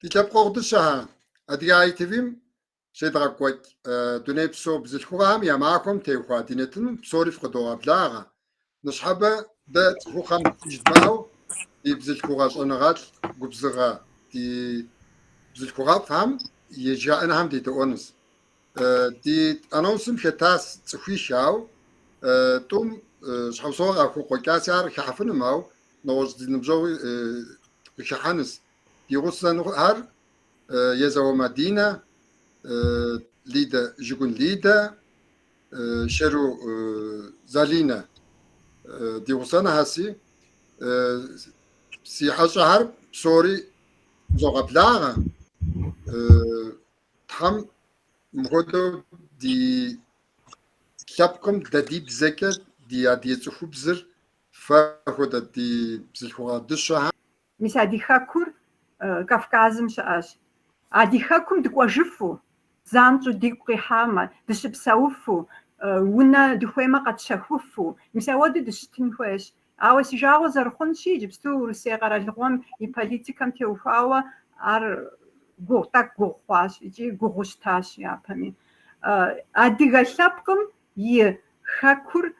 Ди лъэпкъэгъу дыщэхэ, Адыгэ ITV-м щедгъэкӏуэкӏ дунейпсо бзылъхугъэхэм я махуэм теухуа ди нэтыным псори фыкъыдогъэблагъэ. Ныщхьэбэ дэ цӏыхухъухэм жыдмыӏэу ди бзылъхугъэ щӏэныгъэлӏ губзыгъэ, ди бзылъхугъэфӏхэм и жаӏэнхэм дедэӏуэнущ. Ди анонсым хэтащ цӏыхуих, ауэ тӏум щхьэусыгъуэ къахукъуэкӏащи, ар хыхьэфынум, ауэ нэгъуэщӏ ди ныбжьэгъуи къыхыхьэнущ. Ди гъусэнухэр Езауэ Мадинэ, Лидэ, Жыгун Лидэ, Шэру Залинэ ди гъусэнухэси, си хьэщӏэхэр псори фызогъэблагъэ. Тхьэм мыхуэдэу ди лъэпкъым дэ ди бзэкӏэ ди адыгэ цӏыхубзыр фэ хуэдэ ди бзылъхугъэ дыщэхэм. Мис а ди хэкур Кавказым щыӏэщ. А ди хэкум дыкӏуэжыфу, занщӏэу дигу къихьамэ, дыщыпсэуфу, унэ дыхуеймэ къэтщэхуфу, мис ауэдэу дыщытын хуейщ. Ауэ си жагъуэ зэрыхъунщи, иджыпсту Урысей къэралыгъуэм и политикэм теухуауэ ар гугъу, тӏэкӏу гугъу хъуащ икӏи гугъуу щытащ япэми. Адыгэ лъэпкъым и хэкур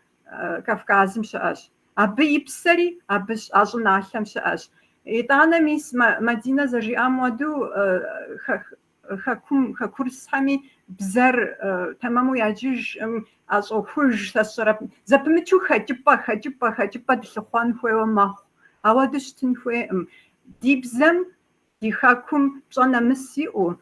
Кавказым щыӏэщ. Абы и псэри абы а щӏыналъэм щыӏэщ. Итӏанэ мис Мадинэ зэрыжиӏам хуэдэу хэкум, хэкурысхэми бзэр тэмэму яджыжкъым, ӏэщӏохуж, сэ сщӏэрэ, зэпымычу хэкӏыпӏэ, хэкӏыпӏэ, хэкӏыпӏэ дылъыхъуэн хуейуэ мэхъу. Ауэдэу щытын хуейкъым. Ди бзэм, ди хэкум пщӏэ нэмыс иӏэу,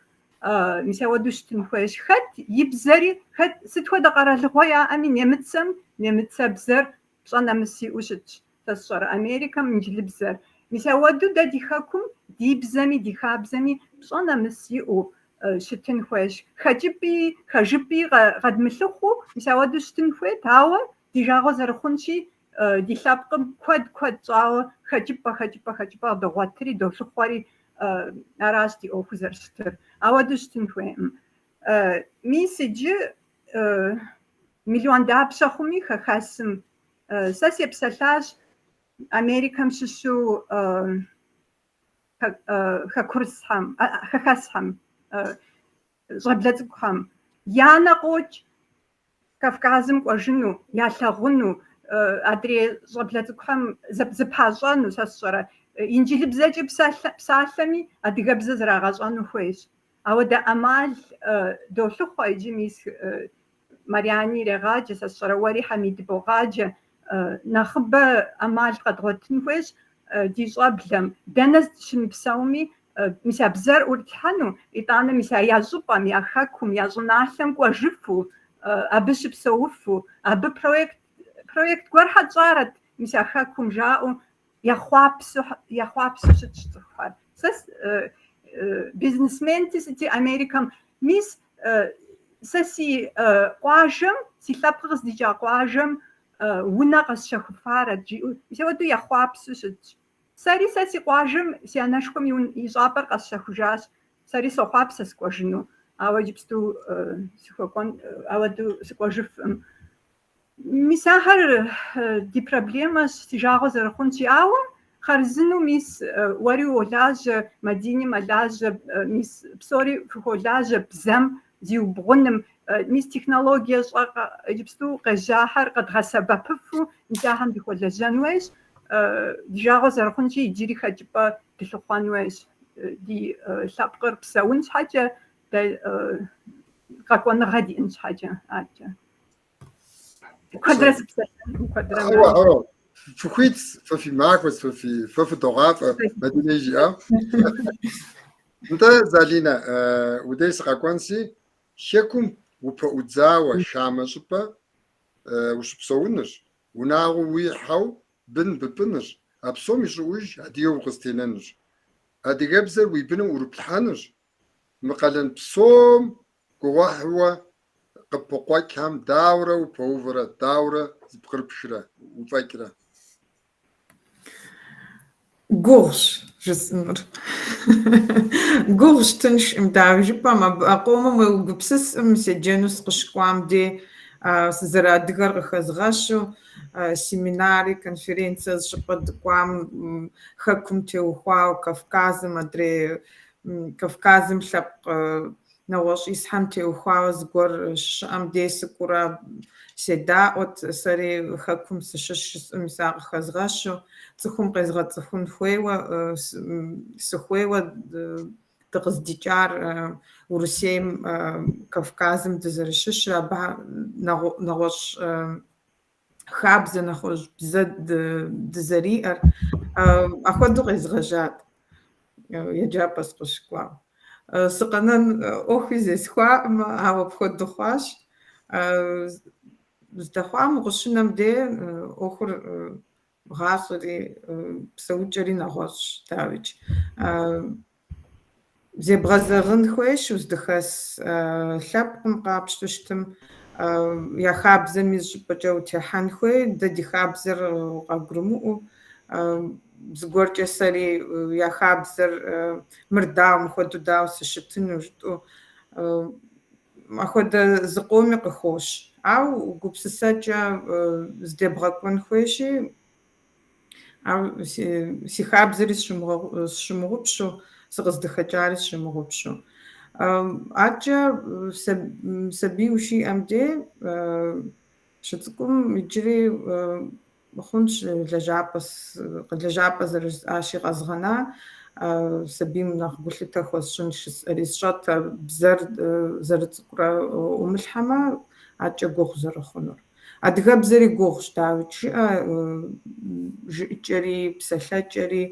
мис ауэдэу щытын хуейщ. Хэт и бзэри, хэт сыт хуэдэ къэралыгъуэ яӏэми, немыцэм, немыцэбзэр пщӏэ нэмыс иӏэу щытщ. Сэ сщӏэрэ, Америкэм инджылыбзэр. Мис ауэдэу дэ ди хэкум ди бзэми ди хабзэми пщӏэ нэмыс иӏэу щытын хуейщ. Хэкӏыпӏи, хэжыпӏи къэдмылъыхъуу, мис ауэдэу щытын хуейт, ауэ ди жагъуэ зэрыхъунщи, ди лъэпкъым куэд куэд щӏауэ хэкӏыпӏэ, хэкӏыпӏэ, хэкӏыпӏэ къыдогъуэтри, долъыхъуэри, аращ ди ӏуэхуу зэрыщытыр. Ауэдэу щытын хуейкъым. Мис иджы миллион дапщэ хъуми хэхэсым. Сэ сепсэлъащ Америкэм щыщу хэкурысхэм, хэхэсхэм, щӏэблэ цӏыкӏухэм. Я нэ къокӏ Кавказым кӏуэжыну, ялъагъуну, адрей щӏэблэ цӏыкӏухэм зыпащӏэну, сэ сщӏэрэ, инджылыбзэкӏэ псалъэми адыгэбзэ зрагъэщӏэну хуейщ. Ауэдэ ӏэмал долъыхъуэ иджы мис Марьяни ирегъаджэ, сэ сщӏэрэ, уэри Хьэмид богъаджэ. Нэхъыбэ ӏэмал къэдгъуэтын хуейщ ди щӏэблэм. Дэнэ щымыпсэуми, мис а бзэр ӏурылъхьэну, итӏанэ мис а я щӏыпӏэм, я хэкум, я щӏыналъэм кӏуэжыфу, абы щыпсэуфу, абы проект, проект гуэрхэр тщӏарэт, мис а хэкум жаӏэу ехъуапсэу, ехъуапсэу щытщ цӏыхухэр. Сэ бизнесменти сыти Америкэм, мис сэ си къуажэм, си лъэпкъыр къыздикӏа къуажэм унэ къэсщэхуфарэт жиӏэу, мис апхуэдэу ехъуапсэу щытщ. Сэри сэ си къуажэм си анэшхуэм и щӏапӏэр къэсщэхужащ. Сэри сохъуапсэ сыкӏуэжыну, ауэ иджыпсту сыхуэкӏуэн, ауэдэу сыкӏуэжыфкъым. Мис ахэр ди проблемэщ, си жагъуэ зэрыхъунщи, ауэ хъарзыну мис уэри уолажьэ, Мадини мэлажьэ, мис псори фыхуолажьэ бзэм зиубгъуным, мис технологие щӏэ иджыпсту къежьахэр къэдгъэсэбэпыфу, мис ахэм дыхуэлэжьэн хуейщ. Ди жагъуэ зэрыхъунщи, иджыри хэкӏыпӏэ дылъыхъуэн хуейщ ди лъэпкъыр псэун щхьэкӏэ, дэ къэкӏуэныгъэ диӏэн щхьэкӏэ адэкӏэ. Куэдрэ сыпсэлъэнкъым, куэдрэ. Хьэуэ, хьэуэ. Фыхуитщ, фэ фи махуэщ, фэ фи фэ фыдогъафӏэ, Мадинэ жиӏам. Нтӏэ, Залинэ, уи дей сыкъэкӏуэнси, хэкум упэӏудзауэ хамэ щӏыпӏэ ущыпсэунырщ, унагъуэ уихьэу бын быпӏынырщ, а псом ищӏыӏуж адыгэу укъызэтенэнырщ. Адыгэбзэр уи быным ӏурыплъхьэнырщ, мы къалэн псом гугъуехьыуэ къыпыкъуэкӏхэм дауэрэ упэувэрэ, дауэрэ зыпкърыпхрэ, уфӏэкӏрэ? Гугъущ жысӏэнур. Гугъущ, тыншкъым, дауэ жыпӏэм, абы а къомым уегупсысӏым, седжэну сыкъыщыкӏуам дей сызэрыадыгэр къыхэзгъэщу, семинари, конференцэ зыщӏыпӏэ дыкӏуам, хэкум теухуауэ, Кавказым, адрей. Кавказым лъэпкъ нэгъуэщӏ исхэм теухуауэ зыгуэр щыщыӏэм дей сыкӏуурэ седаӏуэт, сэри хэкум сыщыщ жысӏэу мис ар къыхэзгъэщу, цӏыхум къезгъэцӏыхун хуейуэ, сыхуейуэ дыкъыздикӏар Урысейм, Кавказым дызэрыщыщыр, абы нэгъуэщӏ хабзэ, нэгъуэщӏ бзэ дызэриӏэр. Апхуэдэу къезгъэжьат еджапӏэ сыкъыщыкӏуам. Сыкъэнэн ӏуэхуи зесхуаӏым, ауэ апхуэдэу хъуащ. Здэхъуам укъыщынэм дей ӏуэхур гъащӏэри псэукӏэри нэгъуэщӏщ, дауикӏ. Зебгъэзэгъын хуейщ уздыхэс лъэпкъым къапщтэу щытым, я хабзэми зыщӏыпӏэкӏэ утехьэн хуей, дэ ди хабзэр къагурымыӏуэу, зыгуэркӏэ сэри я хабзэр мыр дауэ, мыхуэдэу дауэ сыщытыну жытӏэу, апхуэдэ зыкъоми къыхощ. Ауэ гупсысэкӏэ зыдебгъэкӏуэн хуейщи, Ауэ си хабзэри сщымыгъупщэу, сыкъыздыхэкӏари сщымыгъупщэу. Адэкӏэ сабий ущиӏэм дей щыцӏыкӏум иджыри хъунщ лэжьапӏэ зэрыжысӏащи къэзгъэна, сабийм нэхъ гулъытэ хуэсщӏын жысӏэри сщӏэт, бзэр зэрыцӏыкӏурэ ӏумылъхьэмэ, адэкӏэ гугъу зэрыхъунур. Адыгэбзэри гугъущ, дауикӏ жыӏэ, жыӏэкӏэри, псэлъэкӏэри,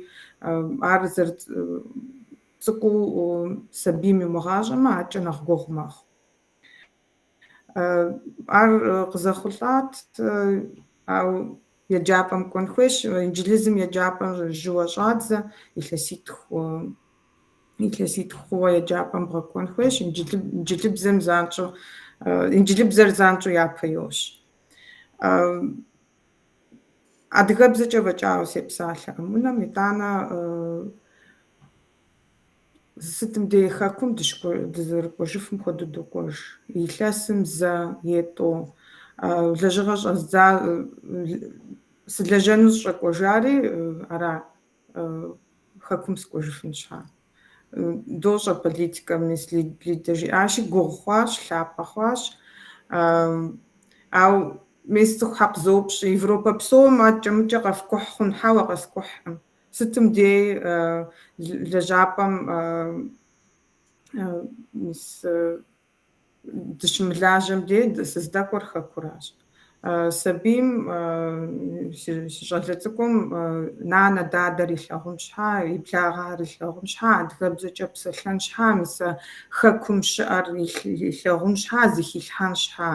ар зэрыцӏыкӏуу сабийм иумыгъащӏэмэ, адэкӏэ нэхъ гугъу мэхъу. Ар къызэхъулӏат, ауэ еджапӏэм кӏуэн хуейщ. Инджылызым еджапӏэм жьыуэ щӏадзэ, илъэситху хъууэ еджапӏэм бгъэкӏуэн хуейщ, инджылыбзэм занщӏэу, инджылыбзэр занщӏэу япэ йощ. Адыгэбзэкӏэ фӏэкӏауэ сепсалъэкъым унэм, итӏанэ сытым дей хэкум дызэрыкӏуэжыфым хуэдэу докӏуэж. Илъэсым зэ е тӏэу. Лэжьыгъэ щӏэздза, сылэжьэну сыщӏэкӏуэжари ара. Хэкум сыкӏуэжыфын щхьа. Дощӏэ политикэм, мис Лидэ жиӏащи, гугъу хъуащ, лъапӏэ хъуащ. Ауэ мис цӏыхухьэ къызоупщӏ, Европэ псом адэкӏэ-мыкӏэ къэфкӏухь хъун, хьэуэ къэскӏухькъым. Сытым дей лэжьапӏэм мис дыщымылажьэм дей сыздэкӏуэр хэкуращ. Сабийм, си щӏалэ цӏыкӏум нанэ дадэр илъагъун щхьа, и благъэхэр илъагъун щхьа, адыгэбзэкӏэ псэлъэн щхьа, мис а хэкум щыӏэр илъагъун щхьа, зыхилъхьэн щхьа.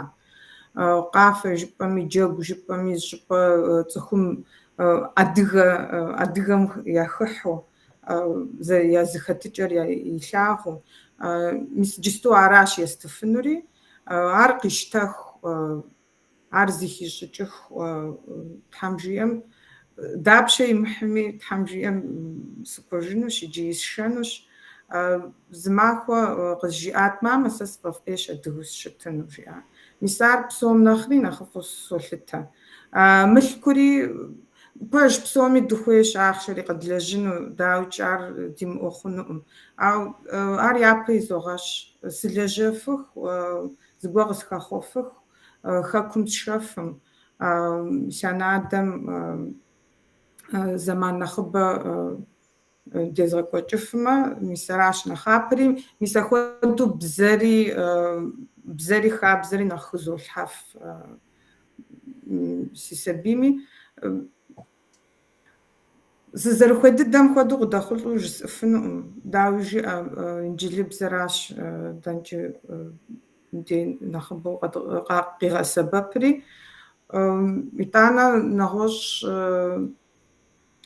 Къафэ жыпӏэми, джэгу жыпӏэми, зыщӏыпӏэ цӏыхум адыгэ, адыгэм яхыхьэу, я зэхэтыкӏэр илъагъуу. Мис иджысту аращ естыфынури, ар къищтэху, ар зыхищӏыкӏыху Тхьэм жиӏэм, дапщэ имыхьми, Тхьэм жиӏэм сыкӏуэжынущ, иджы исшэнущ. Зы махуэ къызжиӏат, мамэ, сэ сфӏэфӏ ӏейщ адыгэу сыщытыну, жиӏа. Мис ар псом нэхъри нэхъыфӏу солъытэ. Мылъкури пэж псоми дыхуейщ ахъшэри къэдлэжьыну, дауикӏ ар димыӏэу хъунукъым. Ауэ ар япэ изогъэщ. Сылэжьэфыху, зыгуэр къысхэхъуэфыху, хэкум сшэфым, си анэ-адэм зэман нэхъыбэ дезгъэкӏуэкӏыфмэ, мис аращ нэхъапэри, мис ахуэдэу бзэри, бзэри хабзэри нэхъ хызолъхьэф си сабийми. Сызэрыхуей дыдэм хуэдэу къыдэхъулӏэу жысӏэфынукъым. Дауи жыӏэ, инджылыбзэращ дэнкӏи дей нэхъыбэу къигъэсэбэпри. Итӏанэ нэгъуэщӏ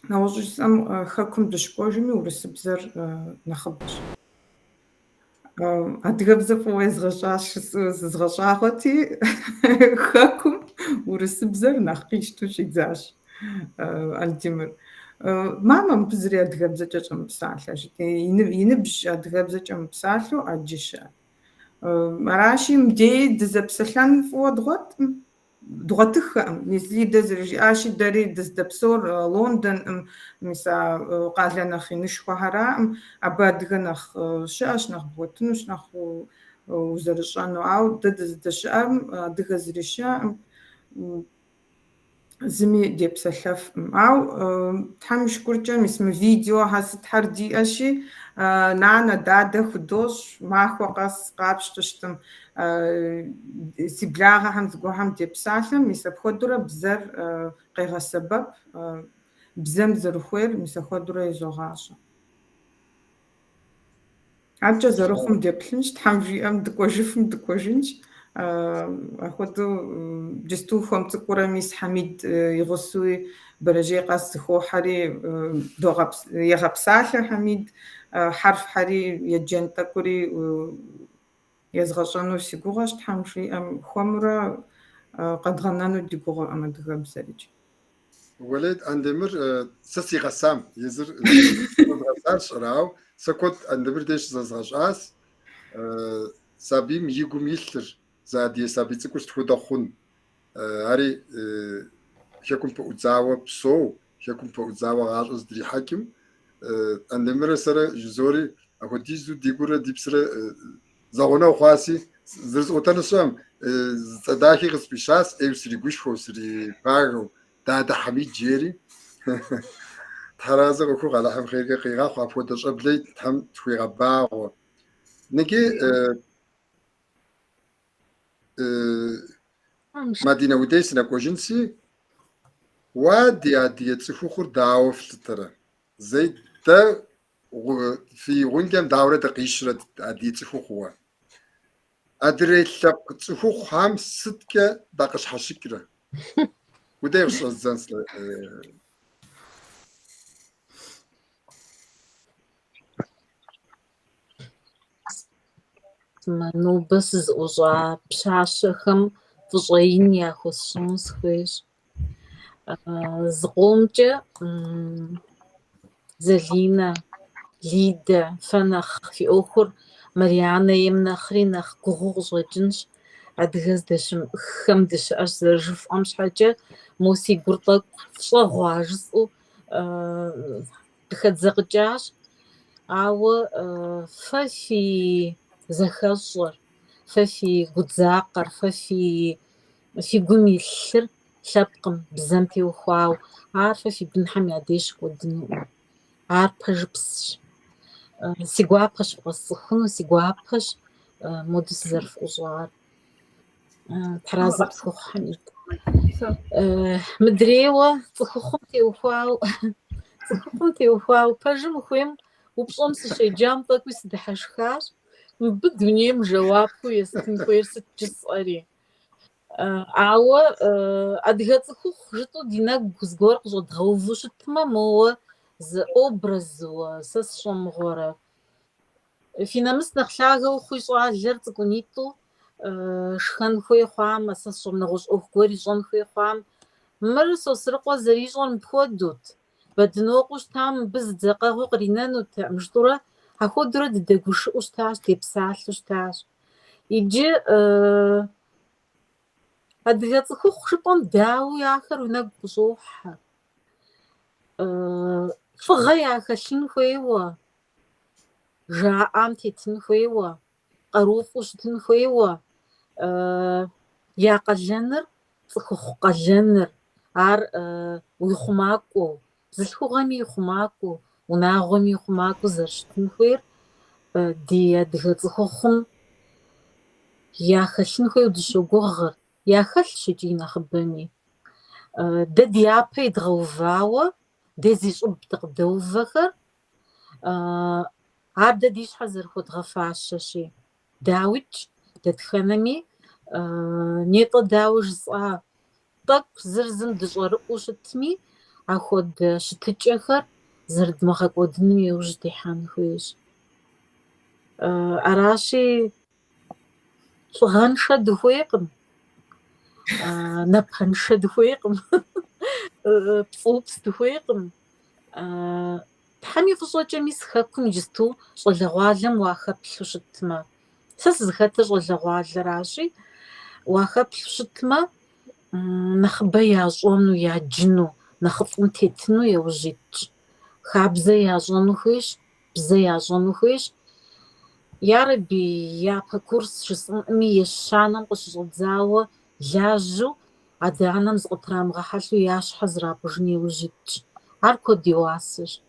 Нэгъуэщӏу жысӏэм, хэкум дыщыкӏуэжми урысыбзэр нэхъыбэщ. Адыгэбзэ фӏыуэ езгъэщӏащ жысӏэу зызгъэщӏагъуэти, хэкум урысыбзэр нэхъ къищтэу щӏидзащ Альдимыр. Мамэ, мыбы зыри адыгэбзэкӏэ щӏэмыпсалъэ жиӏэ. И ныбжь адыгэбзэкӏэ мыпсалъэу ӏэджи щыӏэт. Аращи, мыбдеи дызэпсэлъэн фӏыуэ дгъуэткъым. Дгъуэтыххэкъым. Мис Лидэ зэрыжиӏащи, дэри дыздэпсэур Лондонкъым, мис а къалэ нэхъ инышхуэхэраӏым. Абы адыгэ нэхъ щыӏэщ, нэхъ бгъуэтынущ, нэхъ узэрыщӏэну. Ауэ дэ дыздэщыӏэм адыгэ зыри щыӏэкъым. Зыми депсэлъэфкъым. Ауэ Тхьэм и шыкуркӏэ мис мы видеохэр сытхэр диӏэщи, нанэ, дадэ худощӏ, махуэ къэс къапщтэу щытым, си благъэхэм зыгуэрхэм депсалъэм, мис апхуэдэурэ бзэр къегъэсэбэп, бзэм зэрыхуейр мис апхуэдэурэ изогъащӏэ. Адэкӏэ зэрыхъум деплъынщ, Тхьэм жиӏэм дыкӏуэжыфым дыкӏуэжынщ. Апхуэдэу иджысту хуэм цӏыкӏуурэ мис Хьэмид и гъусэуи бэрэжьей къэс зыхохьэри егъэпсалъэ Хьэмид, хьэрфхэри еджэн тӏэкӏури езгъэщӏэну си гугъэщ, Тхьэм жиӏэм хуэмурэ къэдгъэнэну ди гугъэкъым адыгэбзэрикӏ. Уэлей, Андемыр сэ сигъэсам, езыр згъэсар сщӏэрэ, ауэ сэ куэд Андемыр деж щызэзгъэщӏащ. Сабийм и гум илъыр, зы адыгэ сабий цӏыкӏур сыт хуэдэ хъун, ари хэкум пэӏудзауэ псэу, хэкум пэӏудзауэ гъащӏэ здрихьэкӏым, Андемырэ сэрэ жызори апхуэдизу ди гурэ ди псэрэ зэгъунэгъу хъуаси, зэрысӏуэтэну сщӏэм, зы цӏэ дахи къысфӏищащ, ӏейуэ сригушхуэу, срипагэу, Дадэ Хьэмид жери. Тхьэразэ къыхухъу, Алыхьым хъеркӏэ къигъэхъу, апхуэдэ щӏэблэ Тхьэм тхуигъэбагъуэ. Ныджы Мадинэ уи дей сынэкӏуэжынси, уа ди адыгэ цӏыхухъур дауэ флъытэрэ? Зэи дэ фи гъунджэм дауэрэ дыкъищрэ адыгэ цӏыхухъууэ? Адрей лъэпкъ цӏыхухъухэм сыткӏэ дакъыщхьэщыкӏрэ? Уи дей къыщыщӏэздзэн сэ. Нобэ сызыӏущӏа пщащэхэм фӏыщӏэ ин яхуэсщӏыну сыхуейщ. Зыкъомкӏэ Залинэ, Лидэ, фэ нэхъ фи ӏуэхур Марианэ ейм нэхъри нэхъ гугъуу къыщӏэкӏынщ. Адыгэ здэщымыӏэххэм дыщыӏэщ зэрыжыфӏэм щхьэкӏэ, мо си гур тӏэкӏу фщӏэгъуа жысӏэу къыхэдзэкъыкӏащ. Ауэ фэ фи зэхэщӏэр, фэ фи гудзакъэр, фэ фи гум илъыр лъэпкъым, бзэм теухуауэ, ар фэ фи бынхэм я деж щыкӏуэдынукъым. Ар пэжыпсщ. Си гуапэщ фыкъэсцӏыхуну, си гуапэщ моду сызэрыфӏущӏар. Тхьэразэ къыпхухъу, Хьэмид. Мыдрейуэ цӏыхухъум теухуауэ, цӏыхухъум теухуауэ пэжым ухуейм упщӏэм сыщеджам тӏэкӏуи сыдыхьэшхащ. Мыбы дунейм жэуапу естын хуейр сыт жысӏэри. Ауэ адыгэ цӏыхухъу жытӏэу ди нэгу зыгуэр къыщӏэдгъэувэу щытмэ, моуэ зы образуэ сэ сщӏэмыгъуэрэ. Фи нэмыс нэхъ лъагэ ухъуи щӏалэр цӏыкӏунитӏу шхэн хуей хъуамэ, сэ сщӏэм нэгъуэщӏ ӏуэху гуэр ищӏэн хуей хъуам, мыр Сосрыкъуэ зэрищӏэр мыпхуэдут, Бэдынокъуэу щытам мыбы зы дзэкъэгъуи къринэнутэкъым, жытӏэурэ ахуэдурэ дыдэгушыӏэу щытащ, депсалъэу щытащ. Иджы адыгэ цӏыхухъу жыпӏэм дауи ахэр уи нэгу къыщӏохьэ. Лӏыгъэ яхэлъын хуейуэ, жаӏам тетын хуейуэ, къарууфӏэу щытын хуейуэ, я къалэныр, цӏыхухъу къалэныр, ар уи хъумакӏуэу, бзылъхугъэми и хъумакӏуэу, унагъуэми и хъумакӏуэу зэрыщытын хуейр ди адыгэ цӏыхухъум яхэлъын хуейуэ дыщогугъыр, яхэлъщ икӏи нэхъыбэми. Дэ ди япэ идгъэувауэ, дэ зи щӏыб дыкъыдэувэхэр, ар дэ ди щхьэ зэрыхуэдгъэфащэщи, дауикӏ, дэтхэнэми нетӏэ дауэ жысӏа, тӏэкӏу зыр зым дыщӏэрыӏуэу щытми, ахуэдэ щытыкӏэхэр зэрыдмыгъэкӏуэдыным иужь дихьэн хуейщ. Аращи, лӏыгъэншэ дыхуейкъым, напэншэ дыхуейкъым, пцӏыупс дыхуейкъым. Тхьэм и фӏыщӏэкӏэ мис хэкум иджысту щӏалэгъуалэм уахэплъу щытмэ, сэ сызыхэтыр щӏалэгъуалэращи, уахэплъу щытмэ, Нэхъыбэ ящӏэну, яджыну, нэхъыфӏым тетыну яужь итщ. Хабзэ ящӏэну хуейщ, бзэ ящӏэну хуейщ. Ярэби, япэ курс жысӏэнкъыми, ещанэм къыщыщӏэдзауэ лажьэу, адэ-анэм зыкъытрамыгъэхьэлъэу я щхьэ зэрапӏыжын яужь итщ. Ар куэд и уасэщ.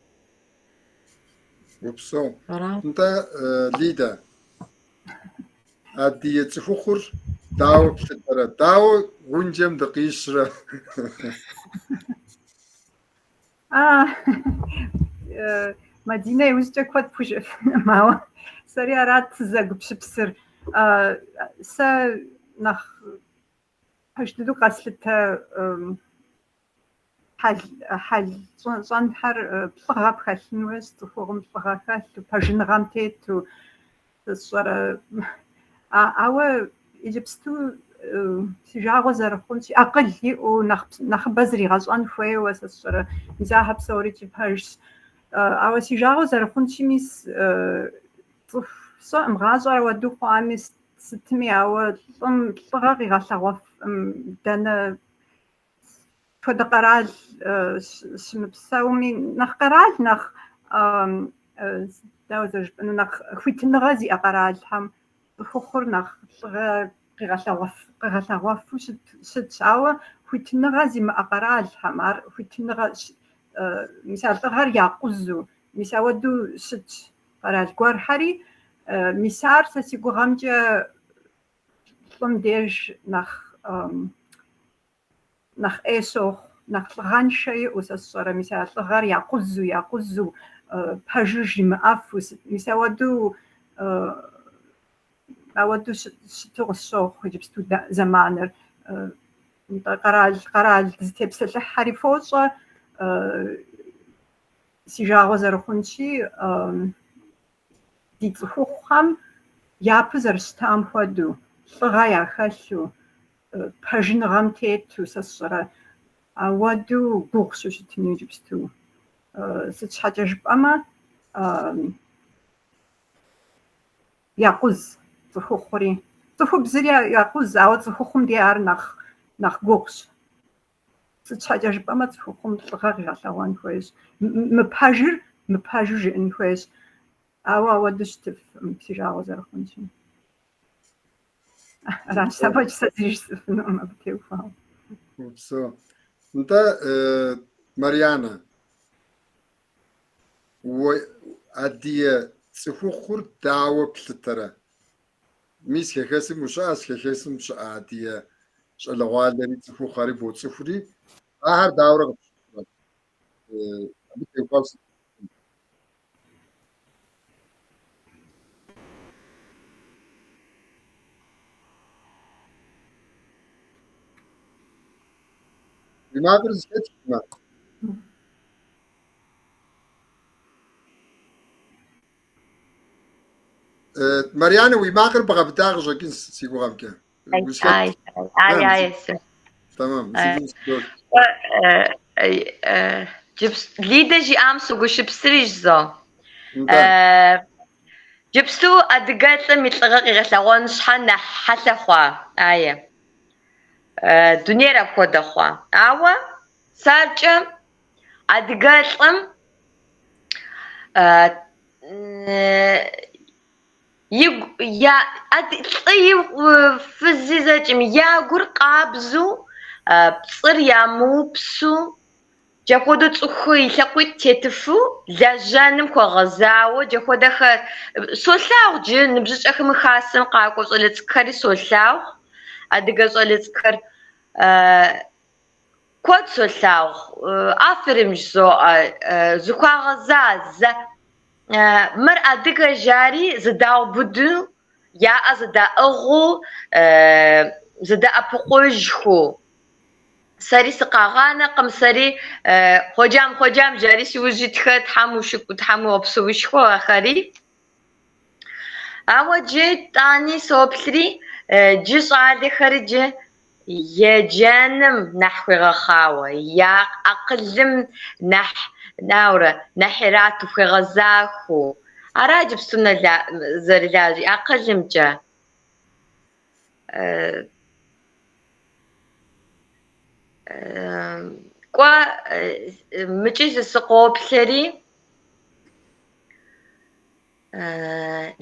Упсэу. Ара? Нтӏэ, Лидэ, адыгэ цӏыхухъур дауэ плъытэрэ? Дауэ гъунджэм дыкъищрэ? Мадинэ иужькӏэ куэд пхужыӏэфынум, ауэ сэри арат сызэгупсысыр. Сэ нэхъ пэж дыдэу къэслъытэ хьэл щӏэнхэр лӏыгъэ пхэлъын хуейщ, цӏыхугъэм лӏыгъэ хэлъу, пэжыныгъэм тету, сщӏэрэ. Ауэ иджыпсту си жагъуэ зэрыхъунщи, акъыл иӏэу нэхъыбэ зригъэщӏэн хуейуэ, сэ сщӏэрэ, мис ахэр псорикӏи пэжщ. Ауэ си жагъуэ зэрыхъунщи, мис цӏыху сщӏэкъым, гъащӏэр ауэдэу хъуами сытми, ауэ лӏым лӏыгъэ къигъэлъэгъуэфкъым, дэнэ хуэдэ къэрал щымыпсэуми, нэхъ къэрал, нэхъ дауэ зэрыжыпӏэну, нэхъ хуитыныгъэ зиӏэ къэралхэм цӏыхухъур нэхъ лӏыгъэ къигъэлъэгъуэфу щытщ, ауэ хуитыныгъэ зимыӏэ къэралхэм ар хуитыныгъэ, мис а лӏыгъэр якъузу, мис ауэдэу щытщ къэрал гуэрхэри. Мис ар сэ си гугъэмкӏэ лӏым деж нэхъ нэхъ ӏей щохъу, нэхъ лӏыгъэншэ иӏэу, сэ сщӏэрэ, мис а лӏыгъэр якъузу, якъузу, пэжыр жимыӏэфу, мис ауэдэу ауэдэу щыту къысщохъу иджыпсту зэманыр. Нтӏэ, къэрал къэрал дызытепсэлъыхьхэри фощӏэ, си жагъуэ зэрыхъунщи, ди цӏыхухъухэм япэ зэрыщытам хуэдэу, лӏыгъэ яхэлъу, пэжыныгъэм тету, сэ сщӏэрэ, ауэдэу гугъущ ущытыну иджыпсту. Сыт щхьэкӏэ жыпӏэмэ, якъуз цӏыхухъури. Цӏыхубзри якъуз, ауэ цӏыхухъум дей ар нэхъ нэхъ гугъущ. Сыт щхьэкӏэ жыпӏэмэ, цӏыхухъум лӏыгъэ къигъэлъэгъуэн хуейщ. Мыпэжыр мыпэжу жиӏэн хуейщ. Ауэ ауэдэу щытыфкъым, си жагъуэ зэрыхъунщи. Аращ, афӏэкӏ сэ зыри жысӏэфынукъым абы теухуауэ. Упсэу. Нтӏэ, Марьянэ, уэ адыгэ цӏыхухъур дауэ плъытэрэ? Мис хэхэсым ущыӏэщ, хэхэсым щыӏэ адыгэ щӏалэгъуалэри цӏыхухъухэри боцӏыхури, ахэр дауэрэ къыпщыхъурэ? Абы теухуауэ сыт? Уи макъыр зэхэтхмэ. Марьянэ, уи макъыр бгъэбыда къыщӏэкӏынщ си гугъэмкӏэ. Ай, ай, ай, Тэмэм. Лидэ жиӏам согушыпсри жызо. Джыпсту адыгэлӏым и лӏыгъэ къигъэлъэгъуэн щхьэ нэхъ хьэлъэ хъуа, ае. Дунейр апхуэдэ хъуа. Ауэ сэркӏэ адыгэлӏым игу я лӏыи фызи зэкӏым я гур къабзэу, пцӏыр ямыупсу, джахуэдэу цӏыху и лъакъуитӏ тетыфу лэжьэным хуэгъэзауэ джахуэдэхэр солъагъу джы ныбжьыщӏэхэм хасэм къакӏуэ щӏалэ цӏыкӏухэри солъагъу, адыгэ щӏалэ цӏыкӏухэр куэд солъагъу. Аферим жызоӏэ, зыхуагъэза зэ мыр адыгэ жари зэдаубыду, я ӏэ зэдаӏыгъыу, зэдэӏэпыкъужхыу. Сэри сыкъагъанэкъым, сэри хъуэджам хъуэджам жари си ужь итхэ, Тхьэм ушыку, Тхьэм уигъэпсэушхуэ ахэри. Ауэ джы тӏани соплъри, джы щӏалэхэри джы еджэным нэхъ хуегъэхъауэ, я акъылым нэхъ наурэ, нэхъ ирату хуегъэзахуэу. Ара иджыпсту зэрылажьэр акъылымкӏэ. Кӏуэ, мыкӏи сыкъоплъэри,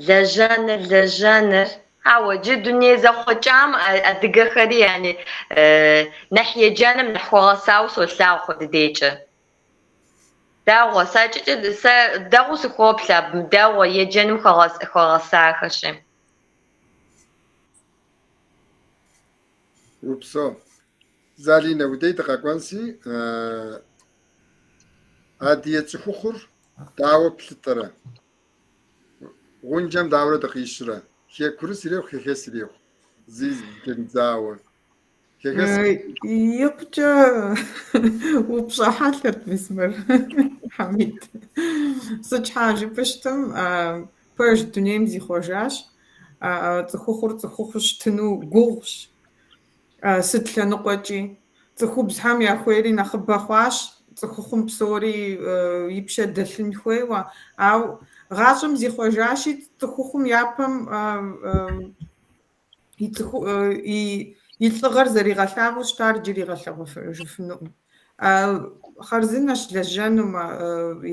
лэжьэныр, лэжьэныр. Ауэ иджы дуней зэхъуэкӏам адыгэхэри, яни, нэхъ еджэным нэхъ хуэгъэсауэ солъагъу хуэдэ дежкӏэ. Дэгъуэ, сэ акӏэкӏэ сэ дэгъуэу сыхоплъэ абы, дэгъуэ, еджэным хуэгъэсахэщи. Упсэу. Залинэ, уи дей дыкъэкӏуэнси, адыгэ цӏыхухъур дауэ плъытэрэ? Гъунджэм дауэрэ дыкъищрэ? Хэкурыс ирехъу, хэхэс ирехъу. Зи зыкӏэридзауэ. Хэхэс. Икъукӏэ упщӏэ хьэлъэт мис мыр, Хьэмид. Сыт щхьа жыпӏэу щытым, пэж дунейм зихъуэжащ. Цӏыхухъур цӏыхухъуу щытыну гугъущ. Сыт лъэныкъуэкӏи. Цӏыхубзхэм яхуейри нэхъыбэ хъуащ, цӏыхухъум псори и пщэ дэлъын хуейуэ. Ауэ гъащӏэм зихъуэжащи, цӏыхухъум япэм и цӏыху и лӏыгъэр зэригъэлъагъуэу щытар иджы игъэлъэгъуэжыфынукъым. Хъарзынэщ лэжьэнумэ,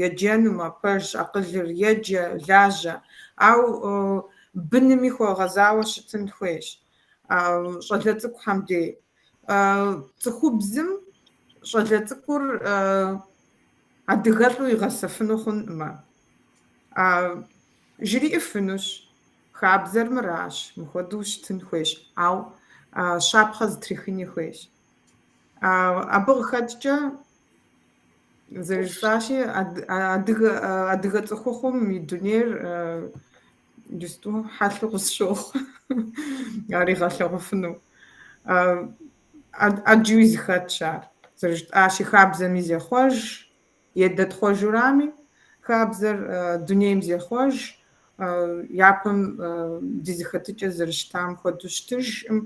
еджэнумэ, пэжщ, акъылыр еджэ, лажьэ. Ауэ бынми хуэгъэзауэ щытын хуейщ. Щӏалэ цӏыкӏухэм дей. Цӏыхубзым щӏалэ цӏыкӏур адыгэлӏу игъэсэфыну хъункъымэ. Жриӏэфынущ, хабзэр мыращ, мыхуэдэу щытын хуейщ, ауэ щапхъэ зытрихыни хуейщ. Абы къыхэкӏкӏэ, зэрыжысӏащи, адыгэ цӏыхухъум и дунейр иджысту хьэлъэу къысщохъу ар игъэлъэгъуэфыну. Ӏэджэуи зыхэтщ ар. Зэрыжытӏащи, хабзэми зехъуэж, е дэ тхъуэжурами, хабзэр дунейм зехъуэж, япэм ди зэхэтыкӏэ зэрыщытам хуэдэу щытыжкъым.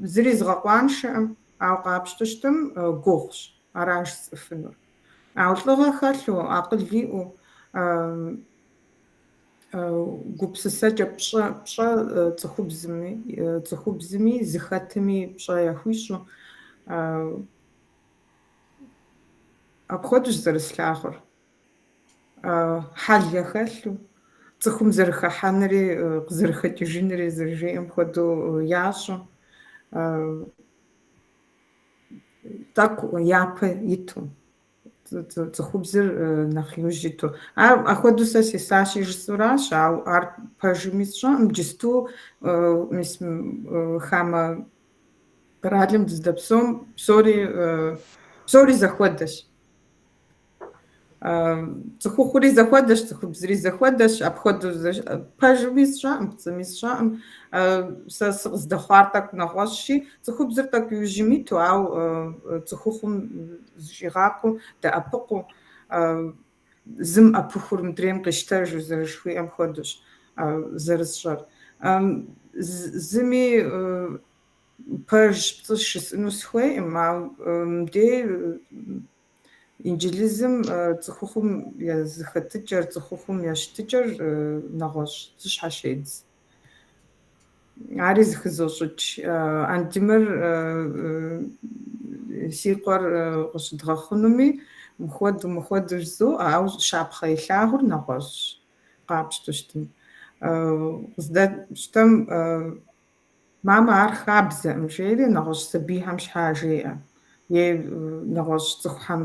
Зыри згъэкъуаншэкъым, ауэ къапщтэу щытым гугъущ, аращ жысӏэфынур. Ауэ лӏыгъэ хэлъу, акъыл иӏэу, гупсысэкӏэ пщӏэ, пщӏэ цӏыхубзми, цӏыхубзми зыхэтми пщӏэ яхуищӏу, апхуэдэущ зэрыслъагъур. Хьэл яхэлъу, цӏыхум зэрыхыхьэнри къызэрыхэкӏыжынри зэрыжиӏэм хуэдэу ящӏу, тӏэкӏу япэ иту, цӏыхубзыр нэхъ иужь иту. Ар ахуэдэу сэ сесащи жысӏэуращ, ауэ ар пэжми сщӏэкъым. Иджысту мис хамэ къэралым дыздэпсэум псори псори зэхуэдэщ. Цӏыхухъури зэхуэдэщ, цӏыхубзри зэхуэдэщ. Апхуэдэу пэжми сщӏэкъым, пцӏыми сщӏэкъым. Сэ сыкъыздэхъуар тӏэкӏу нэгъуэщӏщи, цӏыхубзыр тӏэкӏу иужьым иту, ауэ цӏыхухъум зыщӏигъакъуэу, дэӏэпыкъуу, зым ӏэпыхур мыдрейм къищтэжу зэрыжыхуиӏэм хуэдэущ зэрысщӏэр. Зыми пэжщ, пцӏыщ жысӏэну сыхуейкъым, ауэ мыбдей Инджылызым цӏыхухъум я зэхэтыкӏэр, цӏыхухъум я щытыкӏэр нэгъуэщӏ зыщхьэщедз. Ари зыхызощӏыкӏ. Андемыр си къуэр къыщыдгъэхъунуми, мыхуэдэу, мыхуэдэу жызоӏэ, ауэ щапхъэ илъагъур нэгъуэщӏщ, къапщтэу щытым. Къыздэпщтэм Мамэ, ар хабзэкъым, жери нэгъуэщӏ сабийхэм щхьа жеӏэ, е нэгъуэщӏ цӏыхухэм.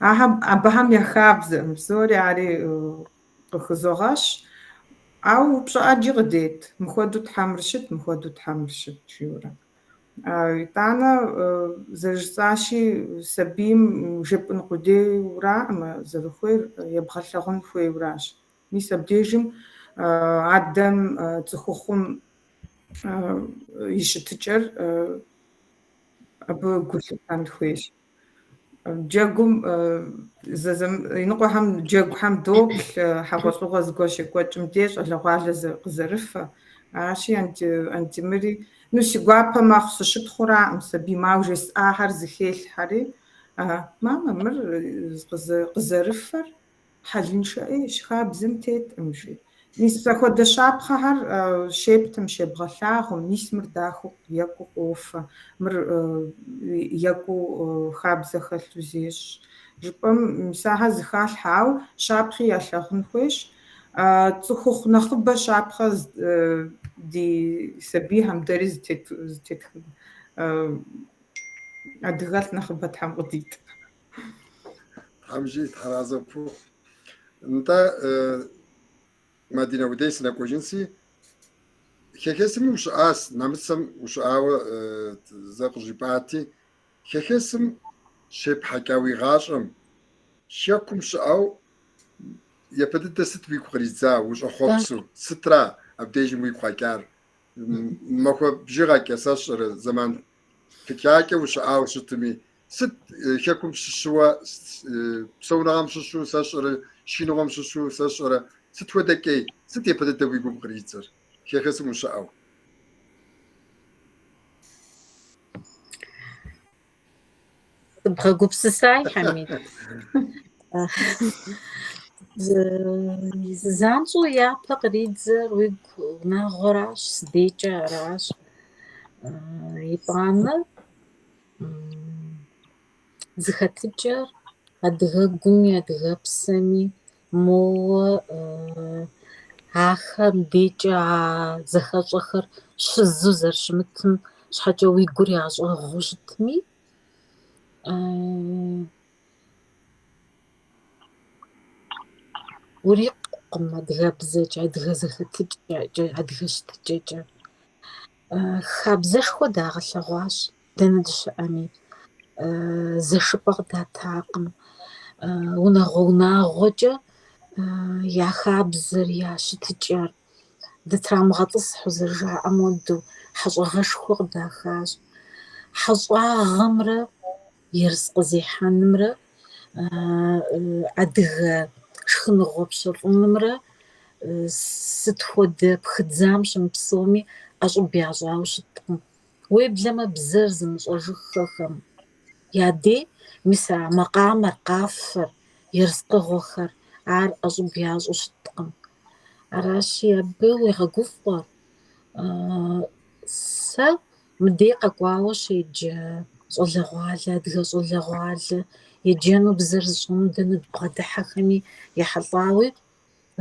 Ахэм, абыхэм я хабзэкъым псори, ари къыхызогъэщ. Ауэ упщӏэ ӏэджи къыдет, мыхуэдэу тхьэ мыр щыт, мыхуэдэу тхьэ мыр щыт, жиӏэурэ. Итӏанэ, зэрыжысӏащи, сабийм жепӏэн къудейураӏым зэрыхуейр, ебгъэлъагъун хуейуращ. Мис абдежым адэм, цӏыхухъум и щытыкӏэр абы гу лъытэн хуейщ. Джэгум иныкъуэхэм джэгухэм доплъ, хьэгъуэлӏыгъуэ зыгуэр щекӏуэкӏым дей щӏалэгъуалэ къызэрыфэ. Аращи, Андемыри, ну, си гуапэ мэхъу, сыщытхъураӏым сабийм, ауэ жесӏахэр зыхелъхьэри, мамэ, мыр къызэрыфэр хьэлыншэ ӏейщ, хабзэм теткъым, жи. Мис апхуэдэ щапхъэхэр щептым, щебгъэлъагъум, мис мыр дахэу екӏуу къофэ, мыр екӏуу хабзэ хэлъу зещӏ. Жыпӏэм, мис ахэр зыхалъхьэ, ауэ щапхъи ялъагъун хуейщ. Цӏыхухъу нэхъыбэ щапхъэ ди сабийхэм дэри зытетхын адыгэлӏ нэхъыбэ Тхьэм къыдит. Тхьэм жи, Тхьэразэ пхухъу. Нтӏэ, Мадинэ, уи дей сынэкӏуэжынси, Хэхэсми ущыӏащ, нэмыцэм ущыӏауэ зэ къыжыпӏати, Хэхэсым щепхьэкӏа уи гъащӏэм, Хэкум щыӏэу япэ дыдэ сыт уигу къридза, ущӏэхъуэпсу, сытра абдежым уигу къэкӏар? Махуэ бжыгъэкӏэ, сэ сщӏэрэ, зэман пычакӏэ ущыӏауэ щытми, сыт Хэкум щыщуэ, псэуныгъэм щыщу, сэ сщӏэрэ, шхыныгъуэм щыщу, сэ сщӏэрэ, сыт хуэдэ кӏей, сыт япэ дыдэ уи гум къридзэр, Хэхэсым ущыӏэу? Сыбгъэгупсысай, Хьэмид. Занщӏэу япэ къридзэр уигу унагъуэращ, сыдейкӏэ аращ. Итӏанэ зыхэтыкӏэр адыгэгуми адыгэпсэми моуэ ахэм дейкӏэ а зэхэщӏэхэр щызу зэрыщымытым щхьэкӏэ уи гур ящӏэгъуу щытми, урикъукъым адыгэбзэкӏэ, адыгэ зэхэтыкӏэкӏэ, адыгэ щытыкӏэкӏэ. Хабзэшхуэ дагъэлъэгъуащ дэнэ дыщыӏэми, зэшыпӏэ къыдатакъым. Унагъуэ-унагъуэкӏэ я хабзэр, я щытыкӏэр дытрамыгъэтӏысхьэу зэрыжаӏэм хуэдэу хьэщӏагъэшхуэ къыдахащ. Хьэщӏагъэмрэ ерыскъы зехьэнымрэ адыгэ шхыныгъуэ пщэфӏынымрэ сыт хуэдэ пхыдзам щымыпсэуми ӏэщӏыб ящӏауэ щыткъым. Уеблэмэ бзэр зымыщӏэжыххэхэм я дей мис а макъамэр, къафэр, ерыскъыгъуэхэр ар ӏэщӏыб ящӏу щыткъым. Аращи, абы уегъэгуфӏэ. Сэ мыдей къэкӏуауэ щеджэ щӏалэгъуалэ, адыгэ щӏалэгъуалэ, еджэну бзэр зыщӏэну дэнэ дбгъэдыхьэхэми ехьэлӏауи,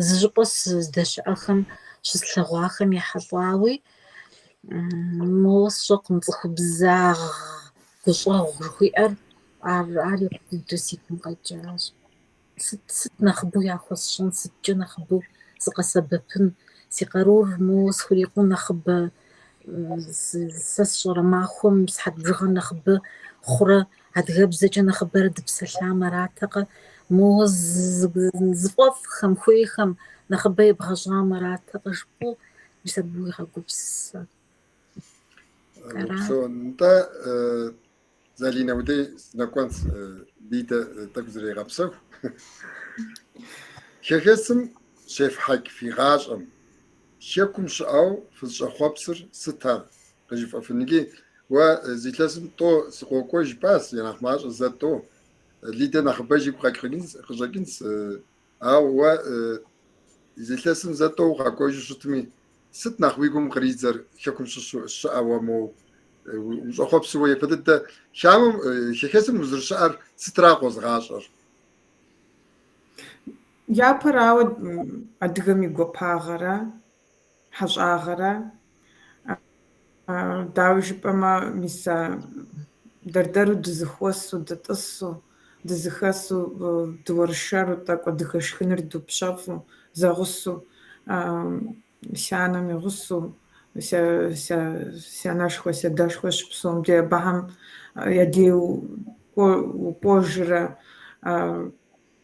зы щӏыпӏэ сыздэщыӏэхэм щыслъэгъуахэм ехьэлӏауи, моуэ сщӏэкъым цӏыхубзагъ гущӏэгъу жыхуиӏэр, ар япэ дыдэу си гум къэкӏащ. Сыт нэхъыбэу яхуэсщӏын, сыткӏэ нэхъыбэу сыкъэсэбэпын, си къарур моуэ схурикъуу нэхъыбэ, сэ сщӏэрэ махуэм сыхьэт бжыгъэ нэхъыбэ хъурэ адыгэбзэкӏэ нэхъыбэрэ дыпсэлъам аратэкъэ, моуэ зыфӏэфӏхэм, хуейхэм нэхъыбэ ебгъэщӏам аратэкъэ жыпӏэу, мис абы уегъэгупсысэ. Упсэу. Нтӏэ, Залинэ, уи дей сынэкӏуэнщ, Лидэ тӏэкӏу зрегъэпсэху. Хэхэсым щефхьэкӏ фи гъащӏэм, хэкум щыӏэу фызыщӏэхъуэпсыр сыт ар къыжыфӏэфын? Икӏи уэ зы илъэсым тӏо сыкъокӏуэж жыпӏащ, я нэхъ мащӏэ зэ тӏо. Лидэ нэхъыбэж игу къэкӏ къыщӏэкӏынщ, ауэ уэ зы илъэсым зэ тӏо укъэкӏуэжу щытми, Сыт нэхъ уи гум къридзэр хэкум щыщу щыӏэ уэ моуэ ущӏэхъуэпсу уэ япэ дыдэ хамэм хэхэсым узэрыщыӏэр сытра къозыгъащӏэр? Япэрауэ, адыгэм и гуапагъэрэ хьэщӏагъэрэ, дауэ жыпӏэмэ, мис а дэр-дэру дызэхуэсу, дытӏысу, дызэхэсу, дыуэршэру, тӏэкӏу адыгэ шхыныр дупщэфӏу, зэгъусэу, си анэм и гъусэу, си анэшхуэ, си адэшхуэ щыпсэум дей абыхэм я дей укӏуэжрэ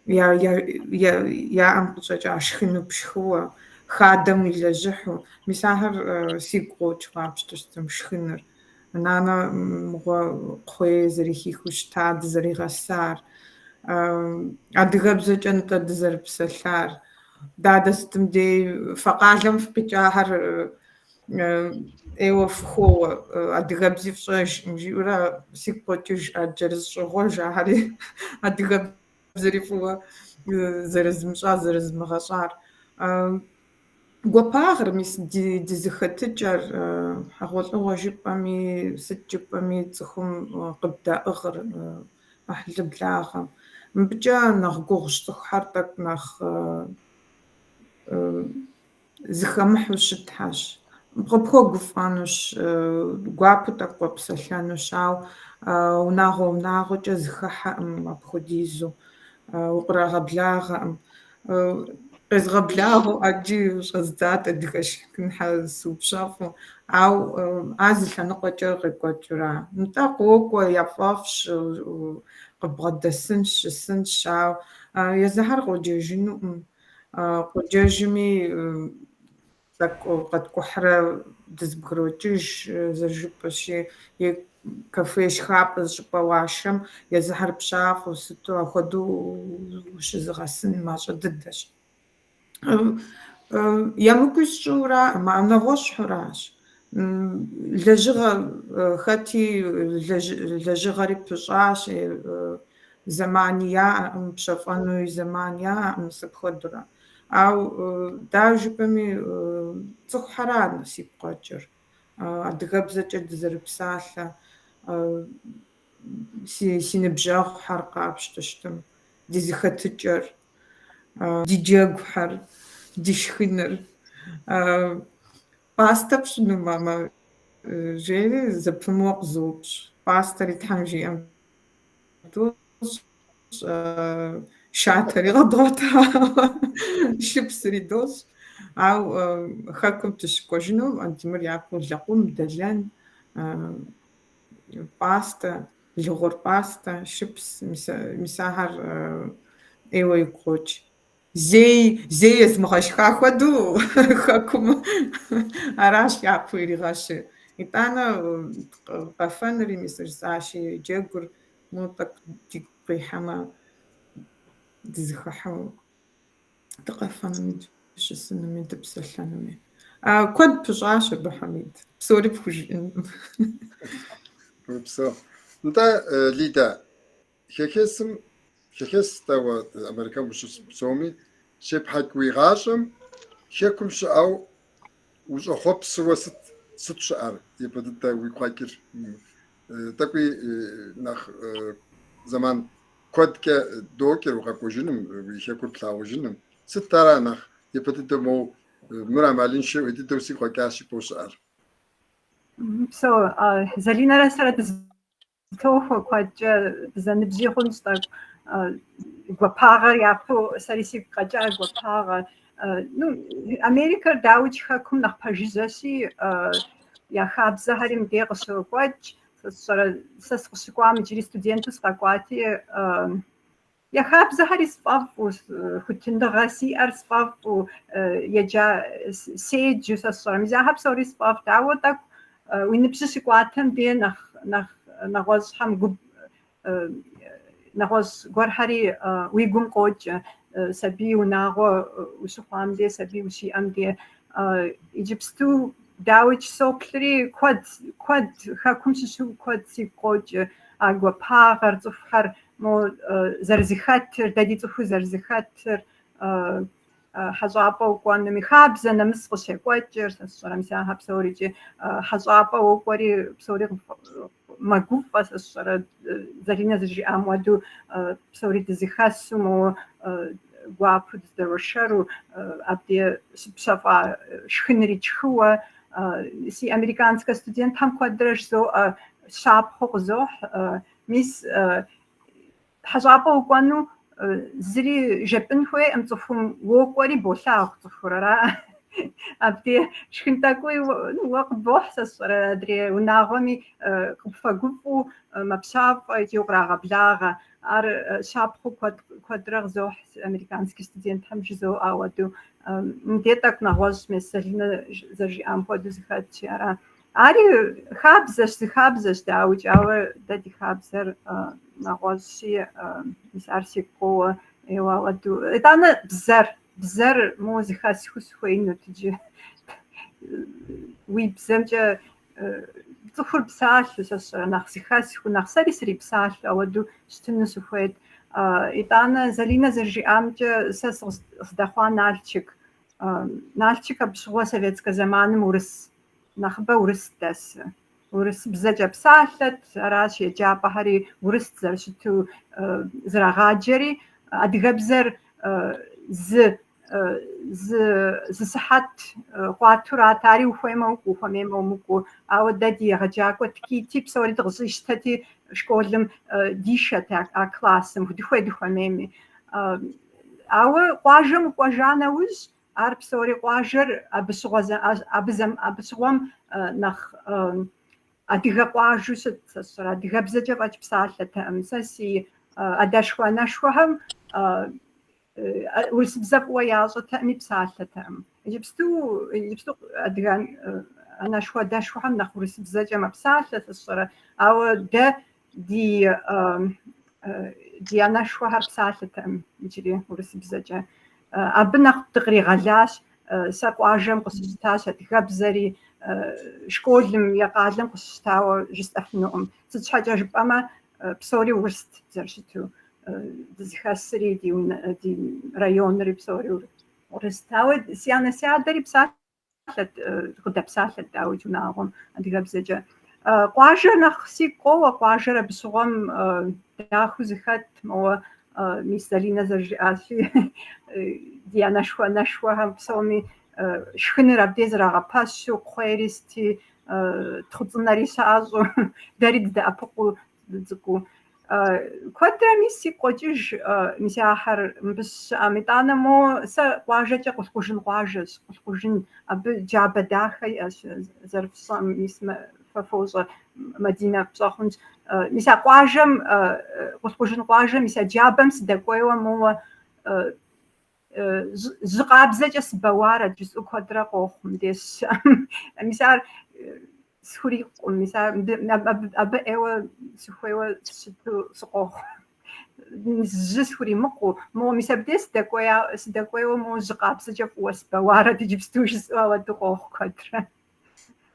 я ӏэм къыщӏэкӏа шхыну пшхыуэ, хадэм уилэжьыхьу. Мис ахэр сигу къокӏ къапщтэу щытым шхыныр. Нанэ мыгъуэ кхъуей зэрыхихыу щыта, дызэригъэсар, адыгэбзэкӏэ нтӏэ дызэрыпсэлъар. Дадэ сытым дей фэ къалэм фыкъикӏахэр ӏейуэ фыхоуэ, адыгэбзи фщӏэжкъым, жиӏэурэ сигу къокӏыж ӏэджэрэ сыщӏогъуэж ахэри адыгэбзэри фӏыуэ зэрызмыщӏар, зэрызмыгъэщӏар. Гуапагъэр, мис ди дызэхэтыкӏэр, хьэгъуэлӏыгъуэ жыпӏэми, сыт жыпӏэми цӏыхум къыбдаӏыгъыр ӏыхьлы благъэм. Мыбыкӏэ нэхъ гугъущ цӏыхухэр тӏэкӏу нэхъ зыхэмыхьэу щытхьэщ. Къыпхуэгуфӏэнущ, гуапэу тӏэкӏу къопсэлъэнущ, ауэ унагъуэ-унагъуэкӏэ зыхыхьэкъым апхуэдизу, укърагъэблагъэкъым. Къезгъэблагъэу ӏэджи щӏэздзат адыгэ шхынхэр сыупщэфӏу, ауэ ар зы лъэныкъуэкӏэ къекӏуэкӏыра. Нтӏэ, къокӏуэ, яфӏэфӏщ, къыбгъэдэсынщ, щысынщ, ауэ езыхьэр къоджэжынукъым. Къоджэжми, тӏэкӏу къэткӏухьрэ дызбгрокӏыж, зэрыжыпӏэщи, е кафе шхапӏэ зыщӏыпӏэ уашэм, езыхьэр пщафӏэу сыту апхуэдэу ущызыгъэсын мащӏэ дыдэщ. Емыкӏуи сщӏыураӏым, а нэгъуэщӏхьуращ. Лэжьыгъэ хэти лэжьыгъэри пыщӏащ, зэмани яӏэкъым, пщэфӏэнуи зэман яӏэкъым, мис апхуэдэурэ. Ауэ дауэ жыпӏэми, цӏыхухьэра сигу къэкӏыр. Адыгэбзэкӏэ дызэрыпсалъэ си ныбжьэгъухэр къапщтэу щытым, ди зэхэтыкӏэр, ди джэгухэр, ди шхыныр. Пӏастэ пщӏыну, мамэ, жери зэпымыуэ къызоупщӏ. Пӏастэри Тхьэм жиӏэм дощӏ, шатэри къэдгъуэтауэ, шыпсри дощӏ. Ауэ хэкум дыщыкӏуэжыну Андемыр япэу лэкъум, дэлэн, пӏастэ, лыгъур пӏастэ, шыпс, мис ахэр ӏейуэ игу къокӏ. Зей, зей езмыгъэшха хуэдэу хэкум аращ япэу иригъэщыр. Итӏанэ къэфэнри, мис жысӏащи, джэгур мо тӏэкӏу дигу къихьэмэ, дызэхыхьэу дыкъэфэнуми, дыщысынуми, дыпсэлъэнуми. Куэд пыщӏащ абы, Хьэмид. Псори пхужыӏэнкъым. Упсэу. Нтӏэ, Лидэ, хэхэсым, хэхэс-тӏэ уэ Америкэм ущыпсэуми, щепхьэкӏ уи гъащӏэм хэкум щыӏэу ущӏэхъуэпсыуэ сыт, сыт щыӏэр, япэ дыдэ уигу къэкӏыр? Тӏэкӏуи нэхъ зэман куэдкӏэ докӏыр укъэкӏуэжыным, уи хэкур плъагъужыным. Сыт ара нэхъ япэ дыдэу моу мыр амалыншэу ӏей дыдэу сигу къэкӏащ жыпӏэу щыӏэр? Упсэу, Залинэрэ сэрэ дызэтохуэ куэдкӏэ, дызэныбжьи хъунщ тӏэкӏу. Гуапагъэр япэу сэри сигу къэкӏа гуапагъэ. Ну, Америкэр дауикӏ хэкум нэхъ пэжыжьэщи, я хабзэхэри мыбдеж къыщокӏуэкӏ. Сэ сщӏэрэ, сэ сыкъыщыкӏуам иджыри студенту сыкъэкӏуати, я хабзэхэри сфӏэфӏу, хуитыныгъэ сиӏэр сфӏэфӏу, еджа седжу сэ сщӏэрэ. Мис ахэр псори сфӏэфӏт, ауэ тӏэкӏу уи ныбжьыр щыкӏуатэм де нэхъ нэхъ нэгъуэщӏхэм губ нэгъуэщӏ гуэрхэри уи гум къокӏ. Сабий унагъуэ ущыхъуам де, сабий ущиӏэм де. Иджыпсту дауикӏ соплъри, куэд, куэд, хэкум щыщу куэд сигу къокӏ. А гуапагъэр, цӏыхухэр мо зэрызэхэтыр, дэ ди цӏыхур зэрызэхэтыр, хьэщӏапӏэ укӏуэнуми, хабзэ нэмыс къыщекӏуэкӏыр, сэ сщӏэрэ, мис ахэр псори икӏи хьэщӏапӏэ уокӏуэри псори мэгуфӏэ, сэ сщӏэрэ, Залинэ зэрыжиӏам хуэдэу псори дызэхэсу, мо гуапэу дыздэуэршэру, абдей щыпщэфӏа шхынри тшхыуэ. Си американскэ студентхэм куэдрэ жызоӏэ, щапхъэу къызохь. Мис хьэщӏапӏэ укӏуэну зыри жепӏын хуейкъым цӏыхум, уокӏуэри болъагъу цӏыхур, ара? Абдей шхын тӏэкӏуи уэ къыбохь, сэ сщӏэрэ, адрей унагъуэми къыпхуэгуфӏэу мэпщафӏэ икӏи укърагъэблагъэ. Ар щапхъэу куэдрэ къызохь американский студентхэм жызоӏэ ауэдэу. Мыбдей тӏэкӏу нэгъуэщӏ, мес Залинэ зэрыжиӏам хуэдэу зэхэтщи, ара. Ари хабзэщ, зы хабзэщ, дауикӏ, ауэ дэ ди хабзэр нэгъуэщӏщи, мис ар сигу къоуэ ӏейуэ ауэдэу. Итӏанэ бзэр, бзэр моуэ зэхэсхыу сыхуеинут иджы. Уи бзэмкӏэ цӏыхур псалъэу, сэ сщӏэрэ, нэхъ зэхэсхыу, нэхъ сэри срипсалъэу ауэдэу щытыну сыхуейт. Итӏанэ Залинэ зэрыжиӏамкӏэ, сэ сыкъыздэхъуа Налчик. Налшык абы щыгъуэ советскэ зэманым урыс, нэхъыбэ урыс дэс. Урысыбзэкӏэ псалъэт, аращ еджапӏэхэри урыст зэрыщыту зэрагъаджэри, адыгэбзэр зы зы зы сыхьэт къуатурат, ари ухуеймэ укӏуэ, ухуэмеймэ умыкӏуэу. Ауэ дэ ди егъэджакӏуэ ткӏийти, псори дыкъыщӏищтэти, школым дишэт а классым, дыхуей дыхуэмейми. Ауэ къуажэм укӏуэжа нэужь, ар псори къуажэр абы щыгъуэ абы абы щыгъуэм нэхъ адыгэ къуажэу щыт, сэ сщӏэрэ, адыгэбзэкӏэ фӏэкӏ псалъэтэкъым. Сэ си адэшхуэ-анэшхуэхэм урысыбзэ фӏыуэ ящӏэтэкъыми псалъэтэкъым. Иджыпсту иджыпсту адыгэ анэшхуэ-адэшхуэхэм нэхъ урысыбзэкӏэ мэпсалъэ, сэ сщӏэрэ, ауэ дэ ди ди анэшхуэхэр псалъэтэкъым иджыри урысыбзэкӏэ. Абы нэхъ дыкъригъэлащ, сэ къуажэм къыщысщтащ адыгэбзэри, школым е къалэм къыщысщтауэ жысӏэфынукъым. Сыт щхьэкӏэ жыпӏэмэ, псори урыст зэрыщыту, дызыхэсри, ди унэ, ди районри псори урыст. Ауэ си анэ-си адэри псалъэт, къыдэпсалъэт, дауикӏ, унагъуэм адыгэбзэкӏэ. Къуажэр нэхъ сигу къоуэ, къуажэр абы щыгъуэм дахэу зэхэт, моуэ мис Залинэ зэрыжиӏащи, ди анэшхуэ-анэшхуэхэм псоми шхыныр абдей зэрагъэпэщу, кхъуейри сыти, тхъуцӏынэри щащӏу, дэри дыдэӏэпыкъуу дыцӏыкӏуу. Куэдрэ мис сигу къокӏыж мис ахэр мыбы щыӏэм. Итӏанэ мо сэ къуажэкӏэ Къулъкъужын къуажэщ, Къулъкъужын. Абы джабэ дахэ иӏэщ, зэрыфщӏэм, мис фэ фощӏэ, Мадинэ пщӏэ хъунщ. Мис а къуажэм, Къулъкъужын къуажэм, мис а джабэм сыдэкӏуейуэ моуэ жьы къабзэкӏэ сыбэуарэт жысӏэу куэдрэ къохъу мыбдеж щыӏэм. Мис ар схурикъукъым, мис ар абы ӏейуэ сыхуейуэ сыщыту сыкъохъу. Жьы схуримыкъуу, моуэ мис абдей сыдэкӏуейуэ моуэ жьы къабзэкӏэ фӏыуэ сыбэуарэт иджыпсту жысӏэу ауэдэу къохъу куэдрэ.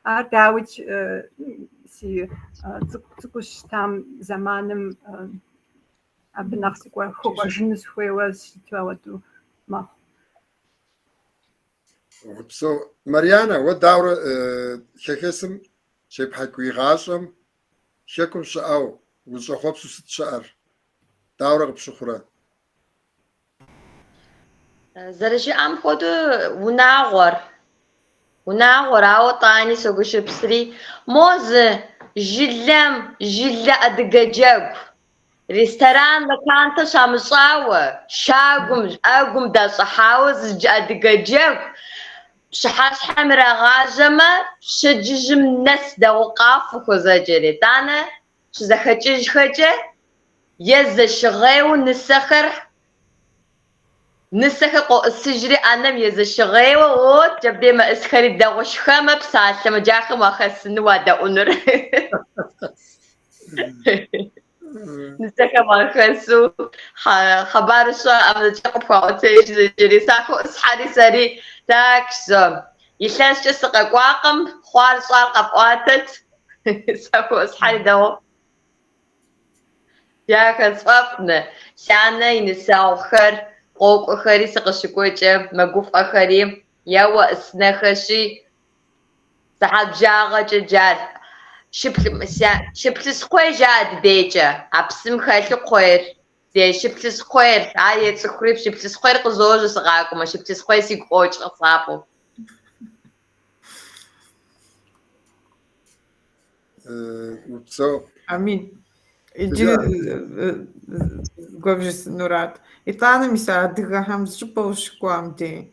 Ар дауикӏ си цӏыкӏуу щытам зэманым абы нэхъ сыхуэкӏуэжыну сыхуейуэ сыщыту ауэдэу мэхъу. Упсэу. Марьянэ, уэ дауэрэ хэхэсым щепхьэкӏ уи гъащӏэм хэкум щыӏэу узыщӏэхъуэпсу сыт щыӏэр? Дауэрэ къыпщыхъурэ? Зэрыжыӏам хуэдэу унагъуэр, унагъуэр, ауэ тӏани согушыпсри, мо зы жылэм, жылэ адыгэ джэгу, ресторан лэкантэ щамыщӏауэ, щагум, ӏэгум дащӏыхьауэ зы адыгэ джэгу, пщыхьэщхьэм ирагъажьэмэ, пщэдджыжьым нэс дэгъуэу къафэу хуэзэджэри, тӏанэ щызэхэкӏыжхэкӏэ, е зэшыгъейуэ нысэхэр Нысэхэр къоӏысыжри ӏэнэм езэшыгъейуэ, о, абдей мэӏысхэри дэгъуэ шхэмэ, псалъэмэ, джахэм уахэсыну уадэӏунур. Нысэхэм уахэсу хъыбарыщӏэ ӏэмэкӏэ къыпхуаӏуэтэж зэджэри, сахоӏысхьэри сэри, так что, илъэскӏэ сыкъэкӏуакъым, хъуар щӏар къэфӏуатэт, сахоӏысхьэри дэгъуэ. Дахэ сфӏэфӏ, си анэ и нысэгъухэр къокӏуэхэри сыкъыщыкӏуэкӏэ мэгуфӏэхэри, еуэ ӏысынэхэщи, сыхьэт бжагъэкӏэ джар шыплъыс кхъуей жаӏэ дыдейкӏэ, а псым хэлъу кхъуейр, дей шыплъыс кхъуейр, ар ецӏыхури шыплъыс кхъуейр къызожьэ сыкъакӏуэмэ, шыплъыс кхъуей сигу къокӏ сфӏэфӏу. Упсэу. Амин. Иджыри зыгуэр бжесӏэнурат. Итӏанэ мис а адыгэхэм зыщӏыпӏэ ущыкӏуам дей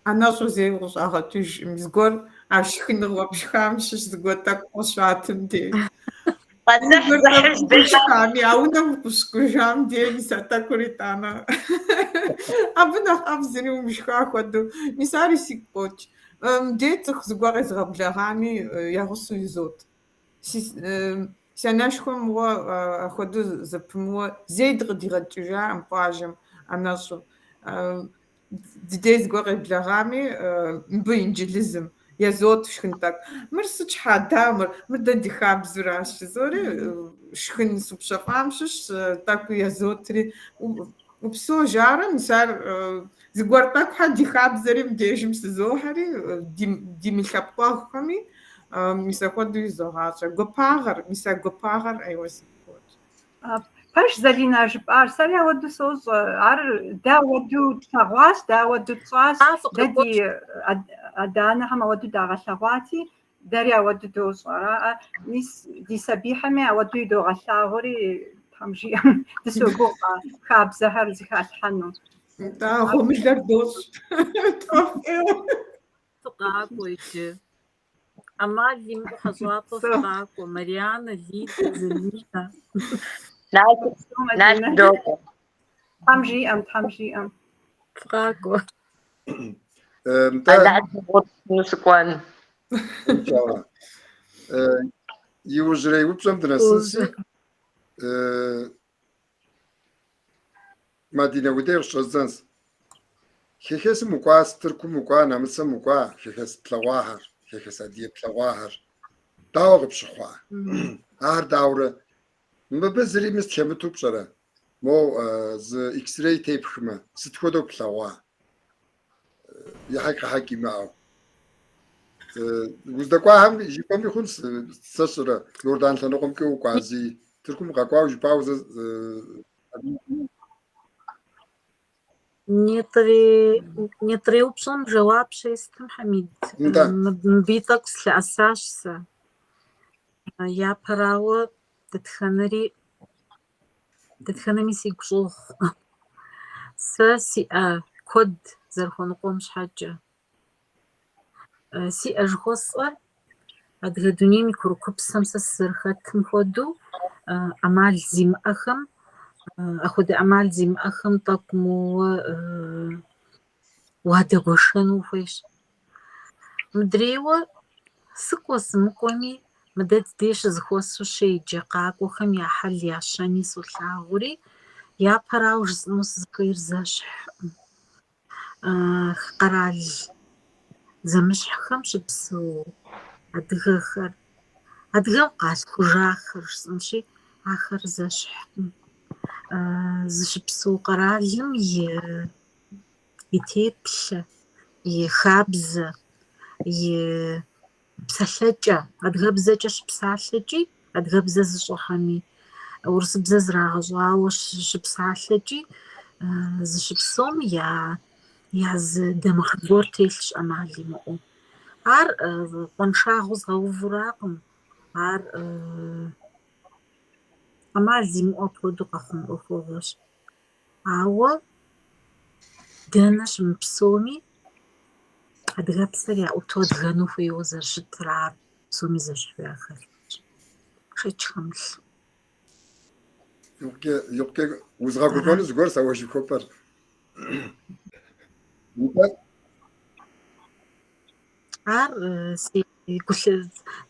ӏэнэщӏу зэи укъыщӏагъэкӏыжкъым. Зыгуэр а шхыныгъуэ пшхам щыщ зыгуэр тӏэкӏу къыщуатым дей. Пшхами, а унэм укъыщыкӏуэжам дей мис а тӏэкӏур итӏанэ. Абы нэхъ ӏэфӏ зыри умышха хуэдэу. Мис ари сигу къокӏ. Мыбдей цӏыху зыгуэр къезгъэблэгъами я гъусэу изот. Си анэшхуэм мыгъуэ апхуэдэу зэпымыуэ зэи дыкъыдигъэкӏыжакъым къуажэм ӏэнэщӏу. Дыдей зыгуэр къеблэгъами, мыбы Инджылызым езот шхын тӏэкӏу. Мыр сыт щхьа, дауэ мыр? Мыр дэ ди хабзуращ жызори, шхын супщэфӏам щыщ тӏэкӏу езотри. Упсэу жарэ, мис ар зыгуэр тӏэкӏухэр ди хабзэри мыбдежым щызохьэри, ди мылъэпкъэгъухэми мис апхуэдэу изогъащӏэ. Гуапагъэр, мис а гуапагъэр ӏейуэ сигу къокӏ. Пэж, Залинэ, жыпӏар, сэри ауэдэу сощӏэ. Ар дэ ауэдэу тлъэгъуащ, дэ ауэдэу тщӏащ, дэ ди адэ-анэхэм ауэдэу дагъэлъэгъуати, дэри ауэдэу дощӏэ. Араӏэ, мис ди сабийхэми ауэдэу идогъэлъагъури, Тхьэм жиӏэм, дыщогугъ а хабзэхэр зыхалъхьэну. Нтӏэ, гъуэмылэр дощӏ. Тфӏэфӏ ӏейуэ. Фыкъакӏуэ иджы. Ӏэмал имыӏэу хьэщӏапӏэ фыкъакӏуэ. Марианэ, Лидэ, Залинэ. Налшык Мадинэ. докӏуэ. Тхьэм жиӏэм, Тхьэм жиӏэм. Фыкъакӏуэ. Нтӏэ, Алыхь дыгъуэтыну сыкӏуэн. иншалла. Иужьрей упщӏэм дынэсынси, Мадинэ, уи деж къыщӏэздзэнщ. Хэхэсым укӏуа, Тыркум укӏуа, нэмыцэм укӏуа, хэхэс плъэгъуахэр, хэхэс адыгэ плъэгъуахэр дауэ къыпщыхъуа? Ар даурэ? Мыбы зыри мис хэмыту пщӏэрэ? Мо зы X-ray тепхмэ, сыт хуэдэу плъэгъуа? Ехьэкӏ-къехьэкӏ имыӏэу. Уздэкӏуахэм жыпӏэми хъунщ, сэ сщӏэрэ, Иордан лъэныкъуэмкӏэ укӏуа, зи Тыркум укъэкӏуауэ жыпӏауэ зэ Нетӏрей упщӏэм жэуап щестым, Хьэмид, Нтӏэ. мыбы тӏэкӏу слъэӏэсащ сэ. Япэрауэ, дэтхэнэри дэтхэнэми сигу щӏогъу. Сэ сиӏэ куэд зэрыхуэныкъуэм щхьэкӏэ. Сиӏэ жыхуэсӏэр адыгэ дунейм и курыкупсэм сэ сызэрыхэтым хуэдэу ӏэмал зимыӏэхэм, апхуэдэ ӏэмал зимыӏэхэм тӏэкӏу моуэ уадэгуэшэну ухуейщ. Мыдрейуэ, сыкӏуэ сымыкӏуэми, мыдэ дыдей щызэхуэсу щеджэ къакӏуэхэм я хьэл я щэни солъагъури, япэрауэ жысӏэну сызыхуейр зэщхькъым. Къэрал зэмыщхьхэм щыпсэу адыгэхэр, адыгэм къалъхужахэр жысӏэнщи, ахэр зэщхькъым. Зыщыпсэу къэралым и теплъэ, и хабзэ, и псэлъэкӏэ, адыгэбзэкӏэ щыпсалъэкӏи, адыгэбзэ зыщӏэхэми, урысыбзэ зрагъэщӏауэ щыпсалъэкӏи, зыщыпсэум я зы дамыгъэ гуэр телъщ ӏэмал имыӏэу. Ар къуаншагъэу згъэувуракъым, ар ӏэмал зимыӏэу апхуэдэу къэхъун ӏуэхугъуэщ. Ауэ дэнэ щымыпсэуми, адыгэпсэр яӏуту адыгэну хуейуэ зэрыщытыр ар псоми зэщхьу яхэлъщ. Шэч хэмылъу. Икъукӏэ, икъукӏэ узгъэгуфӏэну зыгуэр сэ уэ жыхуэпӏэр. Нтӏэ. Ар си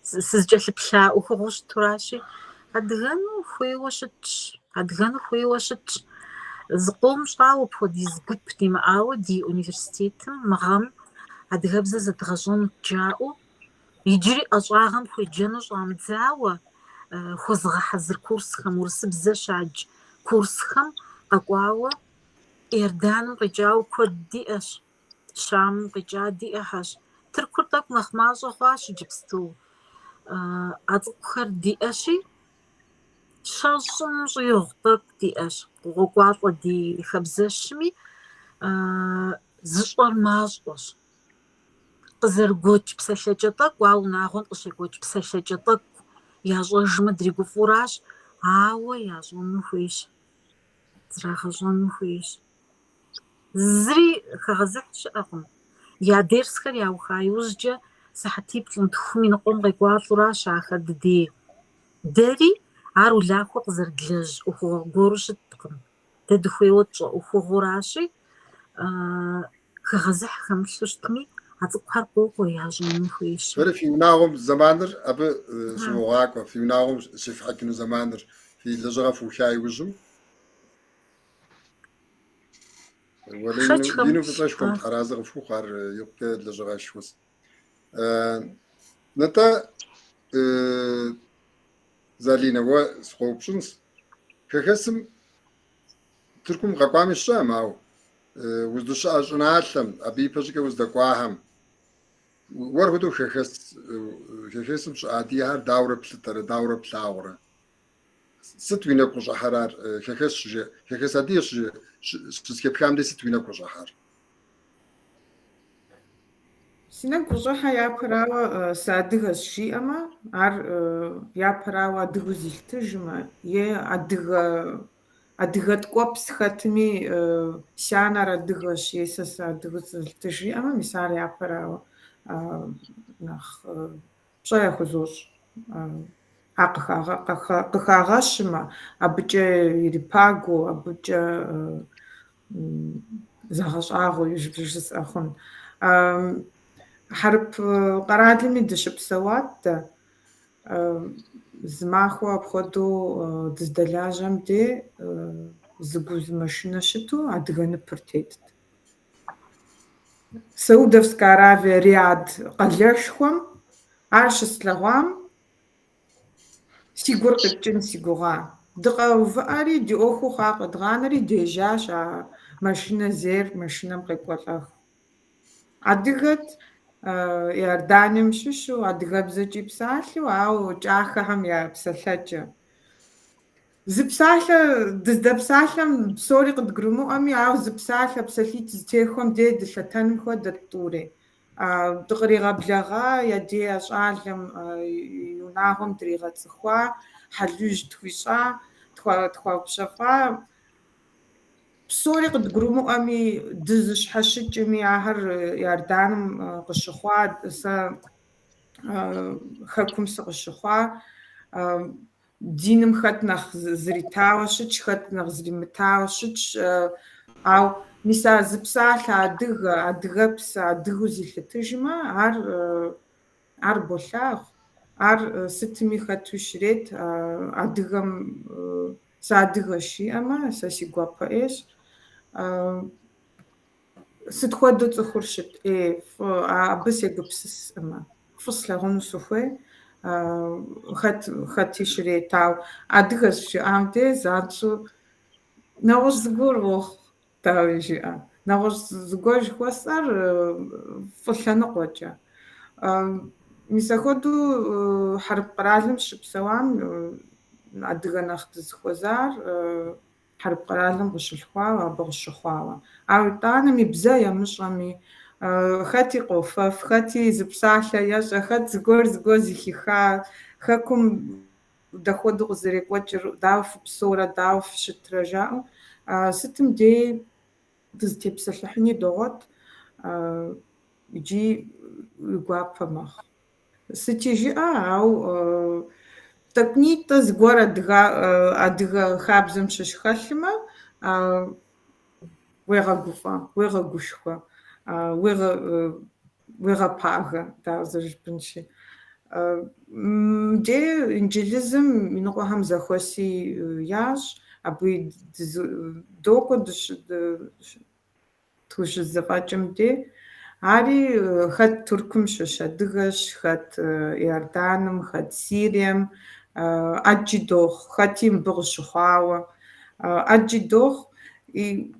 сызыкӏэлъыплъа ӏуэхугъуэу щытуращи, адыгэну хуейуэ щытщ, адыгэну хуейуэ щытщ. Зыкъом щӏауэ апхуэдиз гуп димыӏауэ ди университетым мы гъэм адыгэбзэ зэдгъэщӏэнут жаӏэу, иджыри ӏэщӏагъэм хуеджэну щӏамыдзауэ, хуэзыгъэхьэзыр курсхэм, урысыбзэ щадж курсхэм къэкӏуауэ Иорданым къикӏауэ куэд диӏэщ. Щамым къикӏа диӏэхэщ. Тыркур тӏэкӏу нэхъ мащӏэ хъуащ иджыпсту. А цӏыкӏухэр диӏэщи, щэщӏым щӏигъу тӏэкӏу диӏэщ. Къокӏуалӏэ ди хабзэщми, зыщӏэр мащӏэщ. Къызэрыгуэкӏ псэлъэкӏэ тӏэкӏу, ауэ унагъуэм къыщекӏуэкӏ псэлъэкӏэ тӏэкӏу ящӏэжмэ дригуфӏуращ, ауэ ящӏэну хуейщ, зрагъэщӏэну хуейщ. Зыри хэгъэзыхь щыӏэкъым. Я дерсхэр яуха иужькӏэ сыхьэтиплӏым, тхум и ныкъуэм къекӏуалӏэуращ ахэр дыдей. Дэри ар улахуэ къызэрыдлэжь ӏуэхугъуэ гуэру щыткъым. Дэ дыхуейуэ тщӏэ ӏуэхугъуэращи, хэгъэзыхь хэмылъу щытми, а цӏыкӏухэр къокӏуэ ящӏэну хуейщ. Фэри фи унагъуэм зэманыр абы щывогъакӏуэ, фи унагъуэм щефхьэкӏыну зэманыр, фи лэжьыгъэ фыуха иужьым. Уэлэ Шэч ину, ину хэмылъ. фӏыщӏэшхуэм Тхьэр арэзы къыфхухъу, ар икъукӏэ лэжьыгъэшхуэщ. Нтӏэ, Залинэ, уэ сыкъоупщӏынщ. Хэхэсым Тыркум укъэкӏуами сщӏэкъым, ауэ уздыщыӏэ щӏыналъэм, абы ипэ щӏыкӏэ уздэкӏуахэм, уэр хуэдэу хэхэс, хэхэсым щыӏэ адыгэхэр дауэрэ плъытэрэ, дауэрэ плъагъурэ? Сыт уи нэгу къыщӏыхьэр ар хэхэс щыжы, хэхэс адыгэ щыжы, щызэхэпхам дей сыт уи нэгу къыщӏыхьэр? Си нэгу къыщӏыхьэ япэрауэ сыадыгэщ жиӏэмэ, ар япэрауэ адыгэу зилъытыжмэ, е адыгэ адыгэ ткӏуэпс хэтми, си анэр адыгэщ, е сэ сыадыгэу зызолъытыж жиӏэмэ, мис ар япэрауэ нэхъ пщӏэ яхузощӏ. А къыхагъэщымэ, абыкӏэ ирипагуэу, абыкӏэ загъэщӏагъуэу жысӏэ хъун. Хьэрып къэралми дыщыпсэуат дэ. Зы махуэ апхуэдэу дыздэлажьэм де зы гу зы машинэ щыту адыгэ ныпыр тетт. Саудовскэ Аравие Риад къалэшхуэм ар щыслъэгъуам си гур къипкӏын си гугъа. Дыкъэувыӏэри, ди ӏуэхуу хъуа къэдгъанэри дежьащ а машинэ зейр машинэм къекӏуэлӏэху. Адыгэт, Иорданием щыщу, адыгэбзэкӏи псалъэу, ауэ кӏахэхэм я псэлъэкӏэ. Зы псалъэ дыздэпсалъэм псори къыдгурымыӏуэми, ауэ зы псалъэ псалъитӏ зытехуэм дей дылъэтэным хуэдэт тӏури. Дыкъригъэблэгъа я дей а щӏалэм и унагъуэм дригъэцӏыхуа, хьэлужь тхуищӏа, тхуаупщэфӏа. Псори къыдгурымыӏуэми, дызыщхьэщыкӏми, ахэр Иорданым къыщыхъуа, сэ хэкум сыкъыщыхъуа. Диным хэт нэхъ зритауэ щытщ, хэт нэхъ зримытауэ щытщ. Ауэ мис а зы псалъэ адыгэ, адыгэпсэ, адыгэу зилъытыжмэ, ар ар болъагъу. Ар сытми хэту щрет, адыгэм сыадыгэщ жиӏэмэ, сэ си гуапэ ӏейщ. Сыт хуэдэу цӏыхур щыт ӏей, фӏы, абы сегупсысӏымэ. Фӏы слъагъуну сыхуей, хэт хэти щрет, ауэ адыгэщ жиӏам дей занщӏэу нэгъуэщӏ зыгуэр уохъу, дауи жыӏэ. Нэгъуэщӏ зыгуэр жыхуэсӏэр фӏы лъэныкъуэкӏэ. Мис ахуэдэу хьэрып къэралым щыпсэуам адыгэ нэхъ дызыхуэзар хьэрып къэралым къыщылъхуауэ, абы къыщыхъуауэ. Ауэ итӏанэми бзэ ямыщӏэми, хэти къофэф, хэти зы псалъэ ещӏэ, хэт зыгуэр зыгуэр зыхиха, хэкум дахуэдэу къызэрекӏуэкӏыр, дауэ фыпсэурэ, дауэ фыщытрэ жаӏэу, сытым дей дызытепсэлъыхьыни догъуэт, икӏи уи гуапэ мэхъу. Сыти жыӏэ, ауэ тӏэкӏунитӏэ зыгуэр адыгэ хабзэм щыщ хэлъмэ, уегъэгуфӏэ, уегъэгушхуэ, уегъэпагэ, дауэ зэрыжыпӏэнщи. Мыдей Инджылызым иныкъуэхэм зэхуэси ящӏ, абы докӏуэ тхущызэфӏэкӏым дей. Ари хэт Тыркум щыщ адыгэщ, хэт Иорданым, хэт Сирием, ӏэджи дохъу, хэти мыбы къыщыхъуауэ, ӏэджи дохъу. И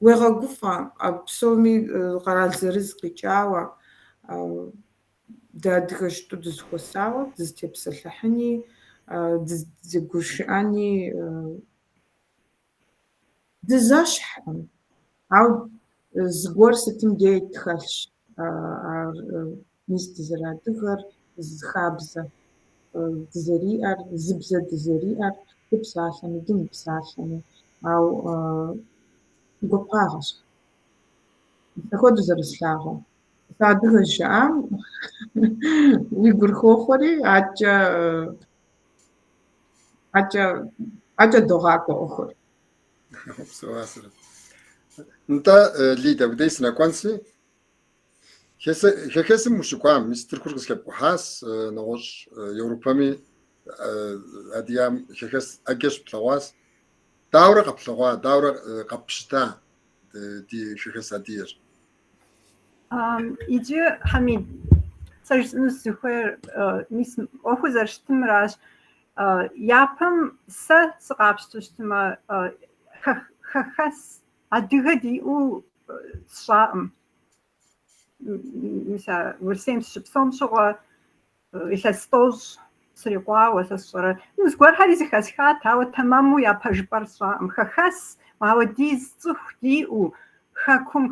уегъэгуфӏэ, а псоми къэрал зырыз къикӏауэ, дыадыгэ щыту дызэхуэсауэ, дызытепсэлъыхьыни, дызэгушыӏэни Дызэщхькъым, ауэ зыгуэр сытым дей тхэлъщ ар мис дызэрыадыгэр, зы хабзэ дызэриӏэр, зы бзэ дызэриӏэр, дыпсалъэми, дымыпсалъэми, ауэ гуапагъэщ. Мис апхуэдэу зэрыслъагъур. Сыадыгэщ жаӏам уи гур хохъуэри, адэкӏэ адэкӏэ догъакӏуэ ӏуэхур. Упсэу, Асрэт. Нтӏэ, Лидэ, уи дей сынэкӏуэнси, хэхэсым ущыкӏуам, мис Тыркур къызэхэпкӏухьащ, нэгъуэщӏ Еуропэми адыгэм хэхэс ӏэджэ щыплъэгъуащ. Дауэрэ къэплъэгъуа, дауэрэ къэппщыта ди хэхэс адыгэр? Иджы, Хьэмид, сэ жысӏэну сызыхуейр, мис ӏуэхур зэрыщытымращ. Япэм сэ сыкъапщтэу щытмэ, хэхэс адыгэ диӏэу сщӏаӏым. Мис а Урысейм сыщыпсэум щыгъуэ илъэс 30 срикъуауэ сэ сщӏэрэ. Ну, зыгуэрхэри зэхэсхат, ауэ тэмэму я пэжыпӏэр сщӏаӏым. Хэхэс, ауэдиз цӏыху диӏэу, хэкум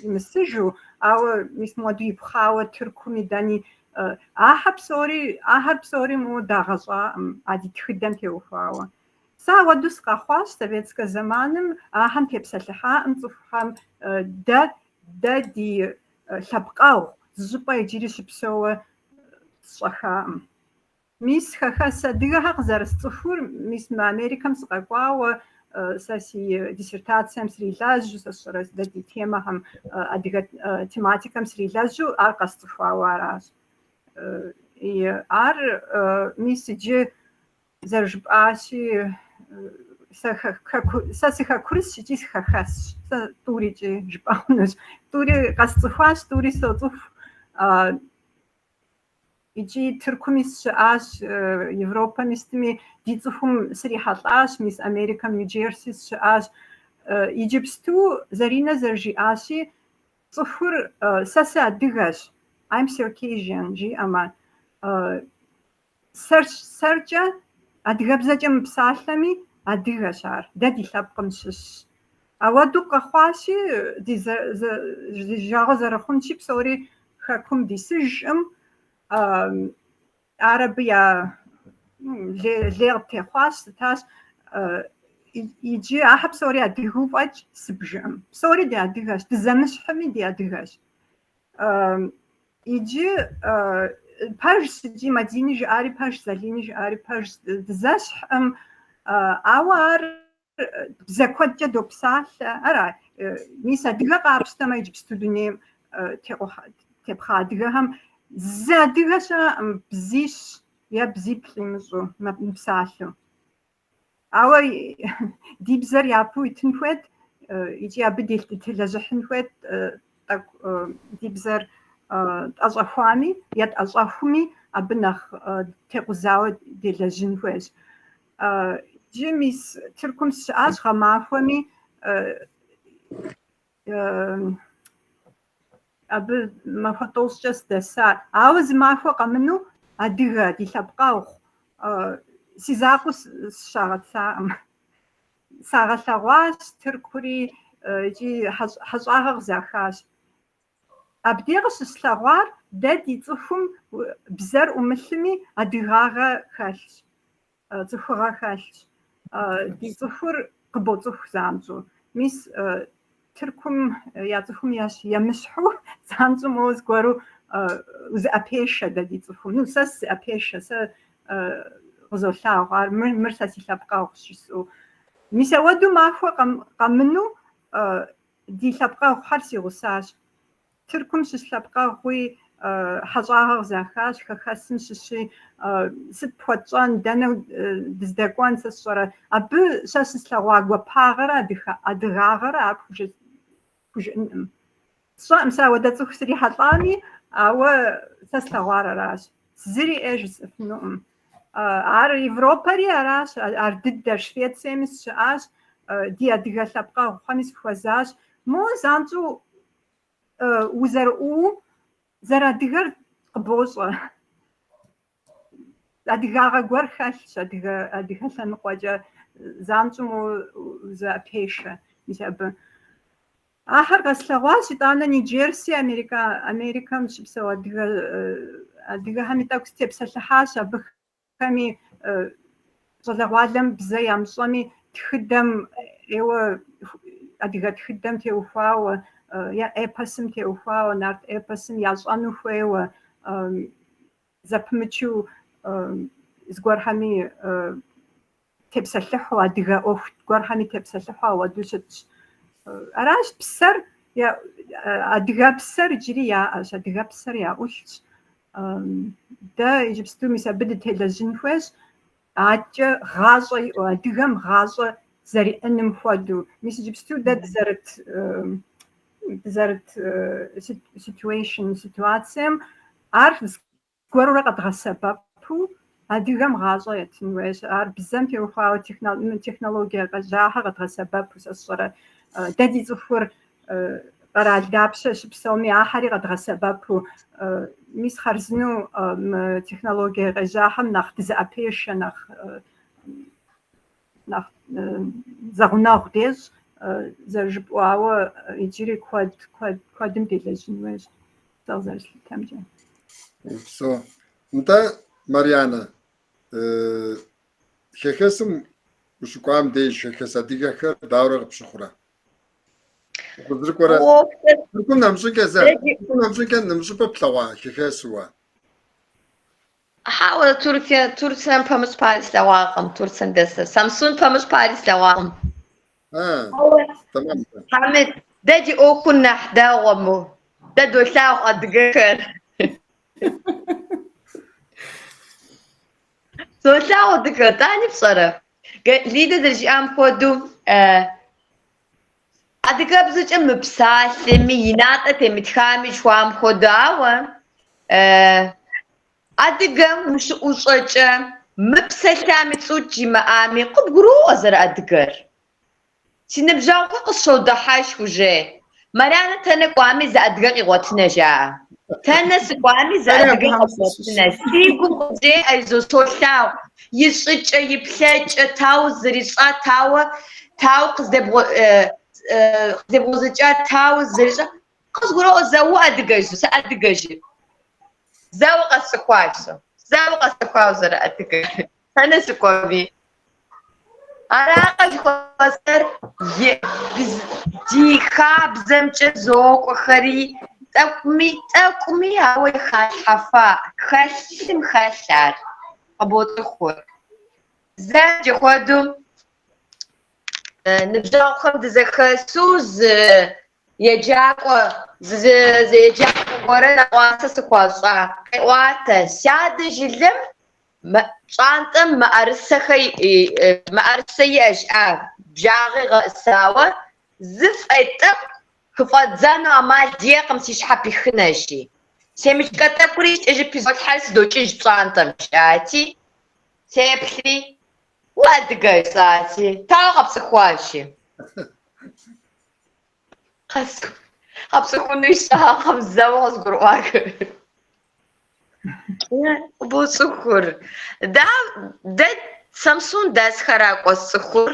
имысыжу, ауэ мис мыуэду ипхъауэ Тыркуми дэни, ахэр псори моуэ дагъэщӏаӏым а ди тхыдэм теухуауэ. Сэ ауэду сыкъэхъуащ советскэ зэманым, ахэм тепсэлъыхьаӏым цӏыхухэм, дэ ди лъэпкъэгъу зыщӏыпӏэ иджыри щыпсэууэ сщӏэхаӏым. Мис хэхэс адыгэхэр къызэрысцӏыхур, мис мы Америкэм сыкъэкӏуауэ, сэ си диссертацием срилэжьу, сэ сщӏэрэ дэ ди темэхэм, адыгэ тематикэм срилэжьу, ар къэсцӏыхуауэ аращ. Ар мис иджы зэрыжыпӏащи, сэ сыхэкурысщ икӏи сыхэхэсщ. Сэ тӏурикӏи жыпӏэ хъунущ. Тӏури къэсцӏыхуащ, тӏури соцӏыху. Икӏи Тыркуми сыщыӏащ, Европэми сытми ди цӏыхум срихьэлӏащ, мис Америкэм, Нью-Джерси сыщыӏащ. Иджыпсту Заринэ зэрыжиӏащи, цӏыхур сэ сыадыгэщ, I'm Circassian жиӏэмэ, сэркӏэ адыгэбзэкӏэ мыпсалъэми, адыгэщ ар, дэ ди лъэпкъым щыщщ. Ауэду къэхъуащи, ди жагъуэ зэрыхъунщи, псори хэкум дисыжкъым. Ар абы я лей къыттехъуащ, сытащ. Иджы ахэр псори адыгэу фӏэкӏ сыбжыӏым. Псори ди адыгэщ, дызэмыщхьми ди адыгэщ. Иджы пэжщ, икӏи Мадини жиӏари пэжщ, Залини жиӏари пэжщ, дызэщхьым, ауэ ар бзэ куэдкӏэ допсалъэ. Ара, мис адыгэ къапщтэмэ, иджыпсту дунейм тепхъа адыгэхэм зы адыгэ щыӏэкъым бзищ е бзиплӏ имыщӏу мыпсалъэу. Ауэ ди бзэр япэу итын хуейт, икӏи абы дытелэжьыхьын хуейт, тӏэкӏу ди бзэр тӏэщӏэхуами е тӏэщӏэхуми, абы нэхъ текъузауэ делэжьын хуейщ. Иджы мис Тыркум сыщыӏащ гъэмахуэми, абы махуэ тӏощӏкӏэ сыдэса. Ауэ зы махуэ къэмыну адыгэ, ди лъэпкъэгъу, си закъуэу сыщагъэтсаӏым. Сагъэлъэгъуащ Тыркури икӏи хьэщӏагъэ къызахащ. Абдей къыщыслъэгъуар дэ ди цӏыхум бзэр ӏумылъми адыгагъэ хэлъщ, цӏыхугъэ хэлъщ. Ди цӏыхур къыбоцӏыху занщӏэу. Мис Тыркум я цӏыхум емыщхьу занщӏэу моуэ зыгуэру узыӏэпешэ дэ ди цӏыхум. Ну, сэ сызыӏэпешэ, сэ къызолъагъу ар, мыр сэ си лъэпкъэгъущ жысӏэу. Мис ауэдэу махуэ къэмыну ди лъэпкъэгъухэр си гъусащ. Тыркум щыщ лъэпкъэгъуи хьэщӏагъэ къызахащ, хэхэсым щыщи, сыт пхуэтщӏэн, дэнэ дыздэкӏуэн, сэ сщӏэрэ. Абы сэ щыслъэгъуа гуапагъэрэ адыгагъэрэ ар пхужыӏэнкъым. Сщӏэкъым сэ ауэдэ цӏыху срихьэлӏами, ауэ сэ слъэгъуар аращ. Зыри ӏей жысӏэфынукъым. Ар Европэри аращ, ар дыдэр Швециеми сыщыӏащ, ди адыгэ лъэпкъэгъухэми сыхуэзащ. Мо занщӏэу узэрыӏуу зэрыадыгэр къыбощӏэ. Адыгагъэ гуэр хэлъщ, адыгэ лъэныкъуэкӏэ занщӏэу мо узыӏэпешэ мис абы. Ахэр къэслъэгъуащ, итӏанэ Нью-Джерси, Америкэм щыпсэу адыгэхэми тӏэкӏу сытепсэлъыхьащ, абыхэми щӏалэгъуалэм бзэ ямыщӏэми, тхыдэм ӏейуэ адыгэ тхыдэм теухуауэ, е эпосым теухуауэ, нарт эпосым ящӏэну хуейуэ, зэпымычу зыгуэрхэми тепсэлъыхьу, адыгэ ӏуэху гуэрхэми тепсэлъыхьу ауэдэу щытщ. Аращ псэр, адыгэпсэр иджыри яӏэщ, адыгэпсэр яӏулъщ. Дэ иджыпсту мис абы дытелэжьын хуейщ, адэкӏэ гъащӏэ иӏэу, адыгэм гъащӏэ зэриӏэным хуэдэу. Мис иджыпсту дэ дызэрыт ситуацием ар зыгуэрурэ къэдгъэсэбэпу Адыгэм гъащӏэ етын хуейщ. Ар бзэм теухуауэ технологие къежьахэр къэдгъэсэбэпу, сэ сщӏэрэ, дэ ди цӏыхур къэрал дапщэ щыпсэуми, ахэри къэдгъэсэбэпу, мис хъарзынэу мы технологие къежьахэм нэхъ дызэӏэпешэ, нэхъ нэхъ зэгъунэгъу дещӏ, зэрыжыпӏауэ, иджыри куэд, куэд, куэдым делэжьын хуейщ, сэ къызэрыслъытэмкӏэ. Упсэу. Нтӏэ, Марьянэ, хэхэсым ущыкӏуам деж хэхэс адыгэхэр дауэрэ къыпщыхъурэ? Укъызэрыкӏуэрэ Тыркум нэмыщӏыкӏэ зэ, Тыркум нэмыщӏыкӏэ нэмыщӏыпӏэ плъэгъуа хэхэсу уэ? Хьэуэ, Турция, Турцием пэмыщӏ пари слъэгъуакъым, Турцием дэсыр. Самсун пэмыщӏ пари слъэгъуакъым. А, тэмэм. Хьэмид, дэ ди ӏуэхур нэхъ дэгъуэму. Дэ долъагъу адыгэхэр. Солъагъу адыгэ, тӏани пщӏэрэ? Лидэ зэрыжиӏам хуэдэу, адыгэбзэкӏэ мыпсалъэми, и натӏэ темытхами жыхуаӏэм хуэдэу, ауэ адыгэм ущыӏущӏэкӏэ мыпсэлъами, цӏут жимыӏами, къыбгуроӏуэ зэрыадыгэр. Си ныбжьэгъухэр къысщодыхьэшх уже. Марьянэ тэнэ кӏуами зы адыгэ къигъуэтынэ, жаӏэ. Тэнэ сыкӏуами зы Сэри адыгэ абыхэм къэзгъуэтынэ. сыщыщщ. Си гум къызжеӏэ, жызо, солъагъу. И щӏыкӏэ, и плъэкӏэ, тауэ зэрищӏа, тауэ, тауэ къыздебгъуэзэкӏа, тауэ зэрищӏа. Къызгуроӏуэ, зэ уадыгэ, жызо, сыадыгэ, жи. Зэуэ къэсцӏыхуащ, жызо. Зэуэ къэсцӏыхуауэ зэрыадыгэр. Тэнэ сыкӏуэми. Аракъэ жыхуэсӏэр ди хабзэмкӏэ зокӏуэхэри, тӏэкӏуми, тӏэкӏуми ауэ халъхьэфа, хэлъым хэлъ ар, къыбоцӏыхур. Зэ иджы хуэдэу ныбжьэгъухэм дызэхэсу зы еджакӏуэ, зы еджакӏуэ гуэрэ нэӏуасэ сыхуащӏа. Къеӏуатэ, сядэ жылэм Пщӏантӏэм мыӏэрысэ иӏэщ, бжагъи гъэӏысауэ, зы фӏей тӏэкӏу хыфӏэдзэну ӏэмал диӏэкъым, си щхьэ пихынэщи. Семычкэ тӏэкӏури кӏыжы пызолъхьэри сыдокӏыж пщӏантӏэм, жиӏати, сеплъри, уадыгэ жысӏати, тауэ къэпцӏыхуащи. Къэпцӏыхуну щыӏэкъым, зэуэ къызгурыӏуахэр. Къыбоцӏыхур. Дэ Самсун дэсхэра кӏуэ сцӏыхур.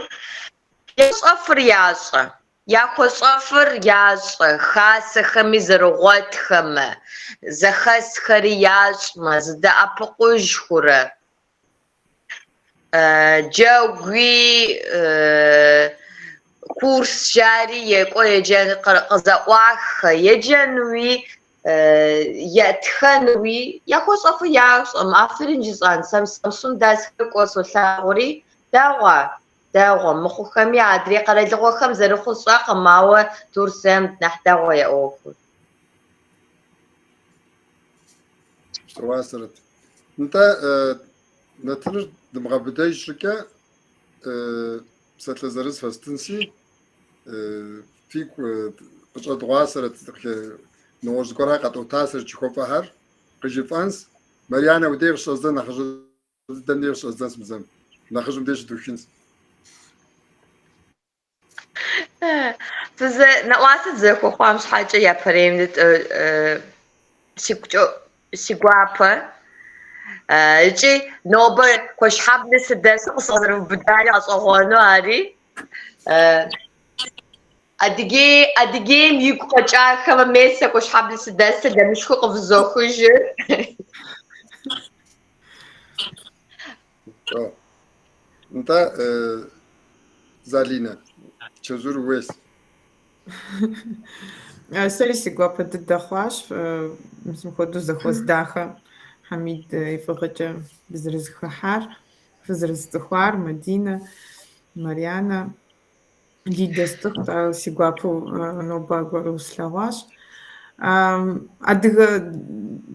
Ящӏэфыр ящӏэ. Яхуэщӏэфыр ящӏэ, хасэхэми зэрыгъуэтхэмэ, зэхэсхэри ящӏмэ, зыдэӏэпыкъужхурэ. Джэгуи, курс жари екӏуэ еджэн къызэӏуаххэ, еджэнуи, тхэнуи, яхуэщӏэфыр ящӏэм, афэрин жысӏэн, Самсун дэсхэр кӏуэ солъагъури, дэгъуэ, дэгъуэ, мыхъухэми адрей къэралыгъуэхэм зэрыхъур сщӏэкъым, ауэ Турцием нэхъ дэгъуэ я ӏуэхур. Псэуасэрэт. Нтӏэ, нэтыныр дымыгъэбыдэж щӏыкӏэ псалъэ зырыз фэстынси, фигу къыщӏэдгъуасэрэт, нэгъуэщӏ зыгуэрхэр къэтӏуэтасэрэт жыхуэфӏэхэр къыжыфӏэнс. Марьянэ, уи деж къыщӏэздзэн нэхъыжь дыдэм деж къыщӏэздзэнс мы зэм. Нэхъыжьым деж щыдухынс. Фызэ нэӏуасэ дызэхуэхъуам щхьэкӏэ япэрейм сигукӏэ си гуапэ. Икӏи нобэ Куэшхьэблэ сыдэсу къысыкъызэрывубыдари гъэщӏэгъуэну ари. Адыгей, Адыгейм игу къэкӏахэмэ, мес сэ Куэшхьэблэ сыдэсыр, лэмышхуэ къывызохыжыр. Нтӏэ, Залинэ, чэзур ууейс. Сэри си гуапэ дыдэ хъуащ мис мыпхуэдэу зэхуэс дахэ Хьэмид и фӏыгъэкӏэ дызэрызэхыхьар, фызэрысцӏыхуар, Мадинэ, Марьянэ. Лидэ сцӏыхут, ауэ си гуапэу нобэ аргуэру услъэгъуащ. Адыгэ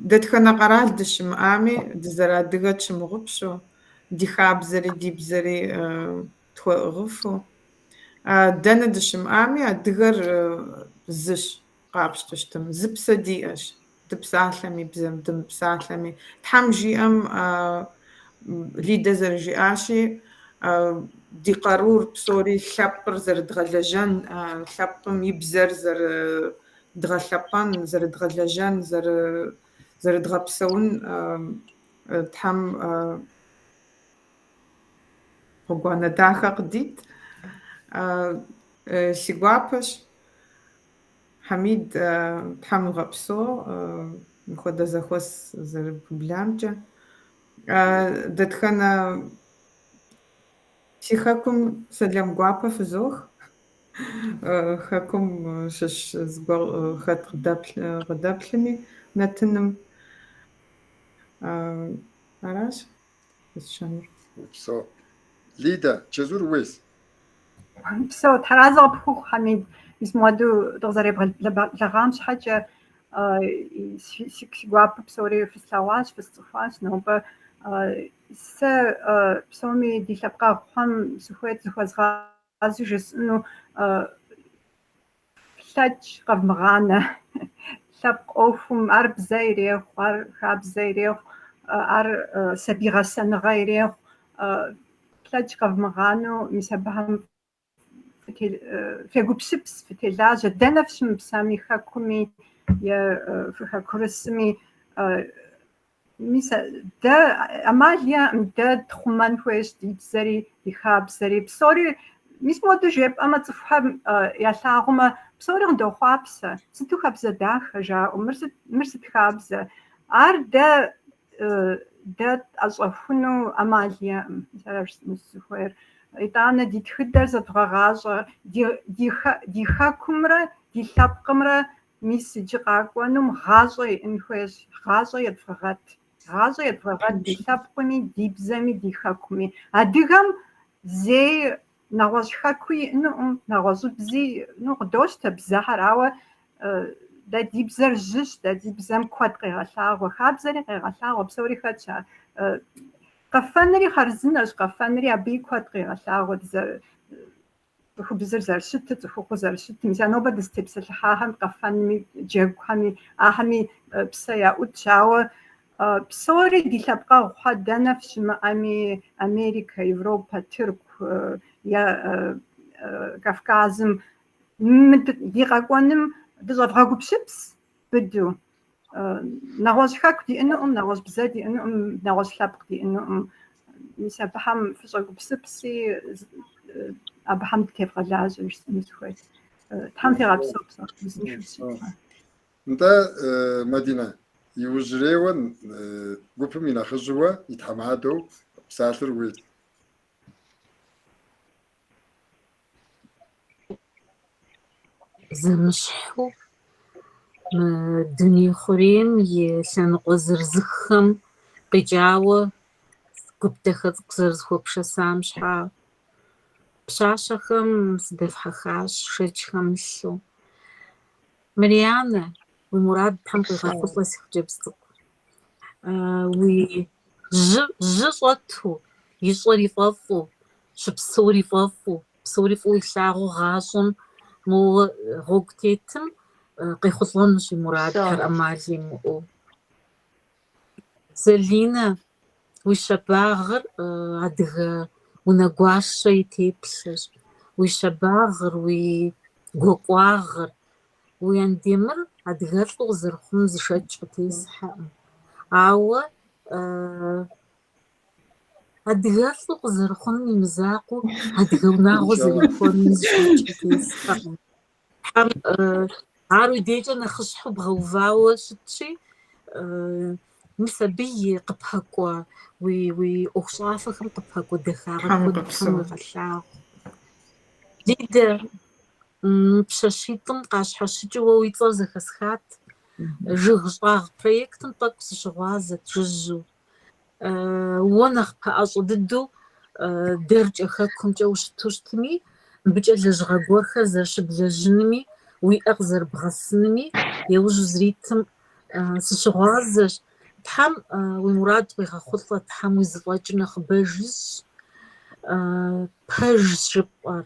дэтхэнэ къэрал дыщымыӏами, дызэрыадыгэр тщымыгъупщэу, ди хабзэри ди бзэри тхуэӏыгъыфу. Дэнэ дыщымыӏами, адыгэр зыщ къапщтэу щытым, зы псэ диӏэщ, дыпсалъэми бзэм, дымыпсалъэми. Тхьэм жиӏэм Лидэ зэрыжиӏащи, ди къарур псори лъэпкъыр зэрыдгъэлэжьэн, лъэпкъым и бзэр зэрыдгъэлъэпӏэн, зэрыдгъэлэжьэн, зэрыдгъэпсэун Тхьэм гъуэгуанэ дахэ къыдит. Си гуапэщ. Хьэмид, Тхьэм уигъэпсэу мыпхуэдэ зэхуэс зэрыпубламкӏэ. Дэтхэнэ си хэкум сэлам гуапэ фызох. Хэкум щыщ зыгуэр хэт къыдэплъми нэтыным. Аращ пысщэнур. Упсэу. Лидэ, чэзур ууейщ. Упсэу, Тхьэразэ къыпхухъу, Хьэмид, мис мыуэду дыкъызэребгъэблэгъам щхьэкӏэ си гуапэу псори фыслъэгъуащ, фысцӏыхуащ нобэ. Сэ псоми ди лъэпкъэгъухэм сыхуейт зыхуэзгъазэу жысӏэну флъэкӏ къэвмыгъанэ. Лъэпкъ ӏуэхум ар бзэ ирехъу, ар хабзэ ирехъу, ар сабий гъэсэныгъэ ирехъу. Флъэкӏ къэвмыгъанэу мис абыхэм фегупсыпс, фытелажьэ. Дэнэ фыщымыпсэми, хэкуми е фыхэкурысми, мис дэ ӏэмал иӏэкъым, дэ тхъумэн хуейщ ди бзэри, ди хабзэри. Псори мис мыуэду жепӏэмэ, цӏыхухэм ялъагъумэ, псори къыдохъуапсэ. Сыту хабзэ дахэ жаӏэу, мыр сыт хабзэ? Ар дэ дэ тӏэщӏэхуну ӏэмал иӏэкъым, мис ара жысӏэну сызыхуейр. Итӏанэ ди тхыдэр зэдгъэгъащӏэ, ди хэкумрэ ди лъэпкъымрэ мис иджы къакӏуэнум гъащӏэ иӏэн хуейщ, гъащӏэ едвгъэгъэт. Гъащӏэ едвгъэгъэт ди лъэпкъми, ди бзэми, ди хэкуми. Адыгэм зэи нэгъуэщӏ хэкуи иӏэнукъым, нэгъуэщӏыбзи, ну, къыдощтэ бзэхэр, ауэ дэ ди бзэр жьыщ, дэ ди бзэм куэд къегъэлъагъуэ, хабзэри къегъэлъагъуэ, псори хэтщ ар. Къэфэнри хъарзынэщ, къэфэнри абыи куэд къегъэлъагъуэ, цӏыхубзыр зэрыщытыр, цӏыхухъур зэрыщытыр. Мис а нобэ дызытепсэлъыхьахэм къэфэнми, джэгухэми, ахэми псэ яӏутщ, ауэ псори ди лъэпкъэгъухэр дэнэ фыщымыӏэми, Америкэ, Европэ, Тырку е Кавказым ди къэкӏуэным дыщӏэвгъэгупсыпс быдэу. Нэгъуэщӏ хэку диӏэнукъым, нэгъуэщӏ бзэ диӏэнукъым, нэгъуэщӏ лъэпкъ диӏэнукъым. Мис абыхэм фыщӏэгупсыпси, абыхэм дытевгъэлажьэ жысӏэну сыхуейт. Тхьэм фигъэпсэу псори, узыншэу фыщыт. Нтӏэ, Мадинэ, иужьрейуэ гупым и нэхъыжьыуэ, и тхьэмадэу псалъэр ууейт. Зэмыщхьу мы дуней хъурейм и лъэныкъуэ зырызыххэм къикӏауэ гуп дахэ цӏыкӏу зэрызэхуэпшэсам щхьа. Пщащэхэм сыдэфхьэхащ, шэч хэмылъу. Марианэ, уи мурад Тхьэм къуигъэхъулӏэ, си хъыджэбз цӏыкӏу. Уи жьы, жьы щӏэту, ищӏэр ифӏэфӏу, щыпсэур ифӏэфӏу, псори фӏыуэ илъагъуу гъащӏэм моуэ гъуэгу тетым къехъулӏэнущ и мурадхэр ӏэмал имыӏэу. Залинэ, уи щабагъыр адыгэ унэгуащэ и теплъэщ. Уи щабагъыр, уи гуакӏуагъыр, уи Андемыр адыгэлӏу къызэрыхъунум зы шэч къытесхьэкъым. Ауэ адыгэлӏу къызэрыхъунум и мызакъуэу адыгэ унагъуэ зэрихуэнуми зы шэч къытесхьэкъым. Тхьэм ар уи дежкӏэ нэхъыщхьэу бгъэувауэ щытщи, мис абы и къыпэкӏуэ, уи уи ӏуэхущӏафэхэм къыпэкӏуэ дахагъэ Тхьэм куэд Тхьэм укъыпсэу. уигъэлъагъу. Лидэ, пщащитӏым къащхьэщыкӏыу уэ уи цӏэр зэхэсхат. Жыг щӏагъ проектым тӏэкӏу сыщыгъуазэт жыжьэу. Уэ нэхъ пэӏэщӏэ дыдэу дэркӏэ хэкумкӏэ ущыту щытми, мыбыкӏэ лэжьыгъэ гуэрхэр зэрыщыблэжьынуми, уи ӏэ къызэрыбгъэсынуми яужь узэритым сыщыгъуазэщ. Тхьэм уи мурад къуигъэхъулӏэ, Тхьэм уи зэфӏэкӏыр нэхъыбэж ищӏ. Пэжщ жыпӏэр.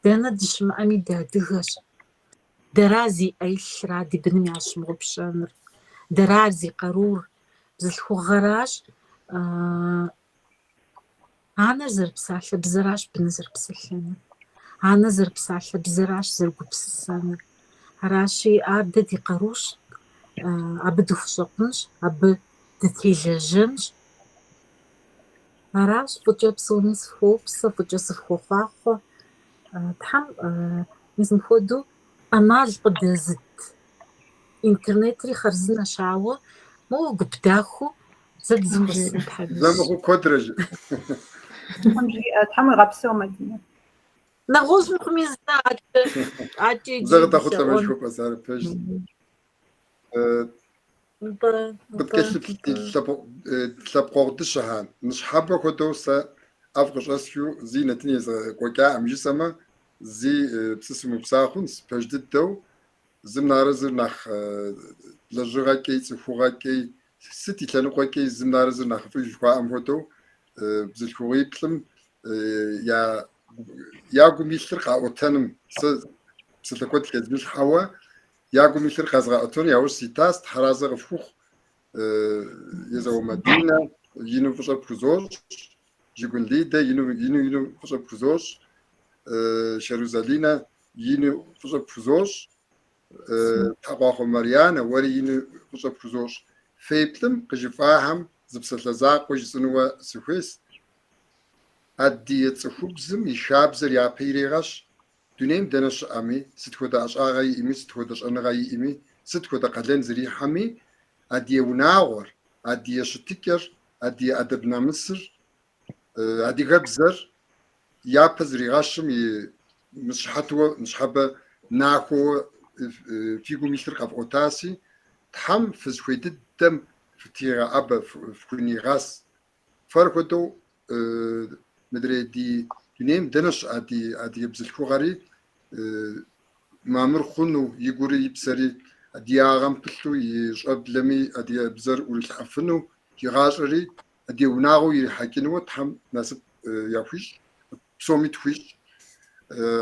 Дэнэ дыщымыӏэми дыадыгэщ. Дэра зи ӏэ илъыр ар ди быным ящымыгъупщэныр? Дэра зи къарур? Бзылъхугъэращ. Анэр зэрыпсалъэ бзэращ быныр зэрыпсэлъэнур. Анэр зэрыпсалъэ бзэращ зэрыгупсысэнур. Аращи, ар дэ ди къарущ, абы дыхущӏэкъунщ, абы дытелэжьэнщ. Аращ, фӏыкӏэ псоми сыфхуоупсэ, фӏыкӏэ сыфхуохъуахъуэ. Тхьэм мис мыпхуэдэу ӏэмал къыдэзыт. Интернетри хъарзынэщ, ауэ моуэ гуп дахэу зэ дызэхуэсын Тхьэм Зэ ищӏ. мыхъуу куэдрэ жи. Тхьэм жиӏэ, Тхьэм уигъэпсэу, Мадинэ. Нэгъуэщӏ мыхъуми зэ адэкӏэ, адэкӏэ Зэ иджыри къыдэхъулӏэмэ дылъэӏуэн. жыхуэпӏэс, ар пэжщ. Нтӏэ, нтӏэ, Къыткӏэлъыплъ ди нтӏэ. лъэпкъэгъу дыщэхэ, ныщхьэбэ хуэдэу сэ ӏэфӏ къыщӏэсхыу зи нэтын езгъэкӏуэкӏаӏым жысӏэмэ, зи пцӏы сымыупса хъунщ, пэж дыдэу зым нэрэ зыр нэхъ лэжьыгъэкӏи, цӏыхугъэкӏи, сыт и лъэныкъуэкӏи зым нэрэ зыр нэхъыфӏыж жыхуаӏэм хуэдэу бзылъхугъиплӏым я я гум илъыр къаӏуэтэным, сэ псалъэ куэд хэзмылъхьэуэ, я гум илъыр къэзгъэӏуэтэну яужь ситащ, Тхьэразэ къыфхухъу, Езауэ Мадинэ, ину фӏыщӏэ пхузощӏ, Жыгун Лидэ, ину ину ину фӏыщӏэ пхузощӏ, Шэру Залинэ, ину фӏыщӏэ пхузощӏ, Тхьэкъуахъуэ Марьянэ, уэри ину фӏыщӏэ пхузощӏ. Феплӏым къыжыфӏахэм зы псалъэ закъуэ жысӏэнууэ сыхуейс. Адыгэ цӏыхубзым и хабзэр япэ ирегъэщ. Дунейм дэнэ щыӏэми, сыт хуэдэ ӏэщӏагъэ иӏэми, сыт хуэдэ щӏэныгъэ иӏэми, сыт хуэдэ къалэн зэрихьэми, адыгэ унагъуэр, адыгэ щытыкӏэр, адыгэ ӏэдэб намысыр, адыгэбзэр япэ зэригъэщым и щыхьэтуэ ныщхьэбэ нахуэуэ фи гум илъыр къэфӏуэтаси, Тхьэм фызыхуей дыдэм фытигъэӏэбэ, фхунигъэс. Фэр хуэдэу мыдрей ди дунейм дэнэ щыӏэ ди адыгэ бзылъхугъэри мамыр хъуну, и гури и псэри адыгагъэм пылъу, и щӏэблэми адыгэбзэр ӏурилъхьэфыну, и гъащӏэри адыгэ унагъуэу ирихьэкӏынуэ Тхьэм насып яхуищӏ, псоми тхуищӏ.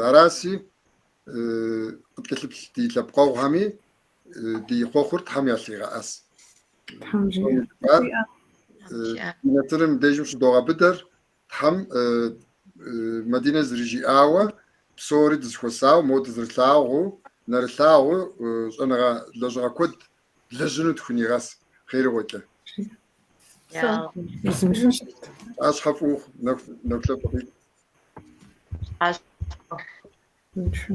Араси, къыткӏэлъыплъ ди лъэпкъэгъухэми ди хъуэхъур Тхьэм ялъигъэӏэс. Тхьэм жиӏэ. Ар ди нэтыным дежым щыдогъэбыдэр, Тхьэм Мадинэ зэрыжиӏауэ, псори дызэхуэсауэ, моуэ дызэрылъагъуу, нэрылъагъуу щӏэныгъэ лэжьыгъэ куэд длэжьыну тхунигъэс хъерыгъуэкӏэ. Ащхьэ фӏы ухъу, нэху нэхулъэфӏ къикӏ. Ащхьэ.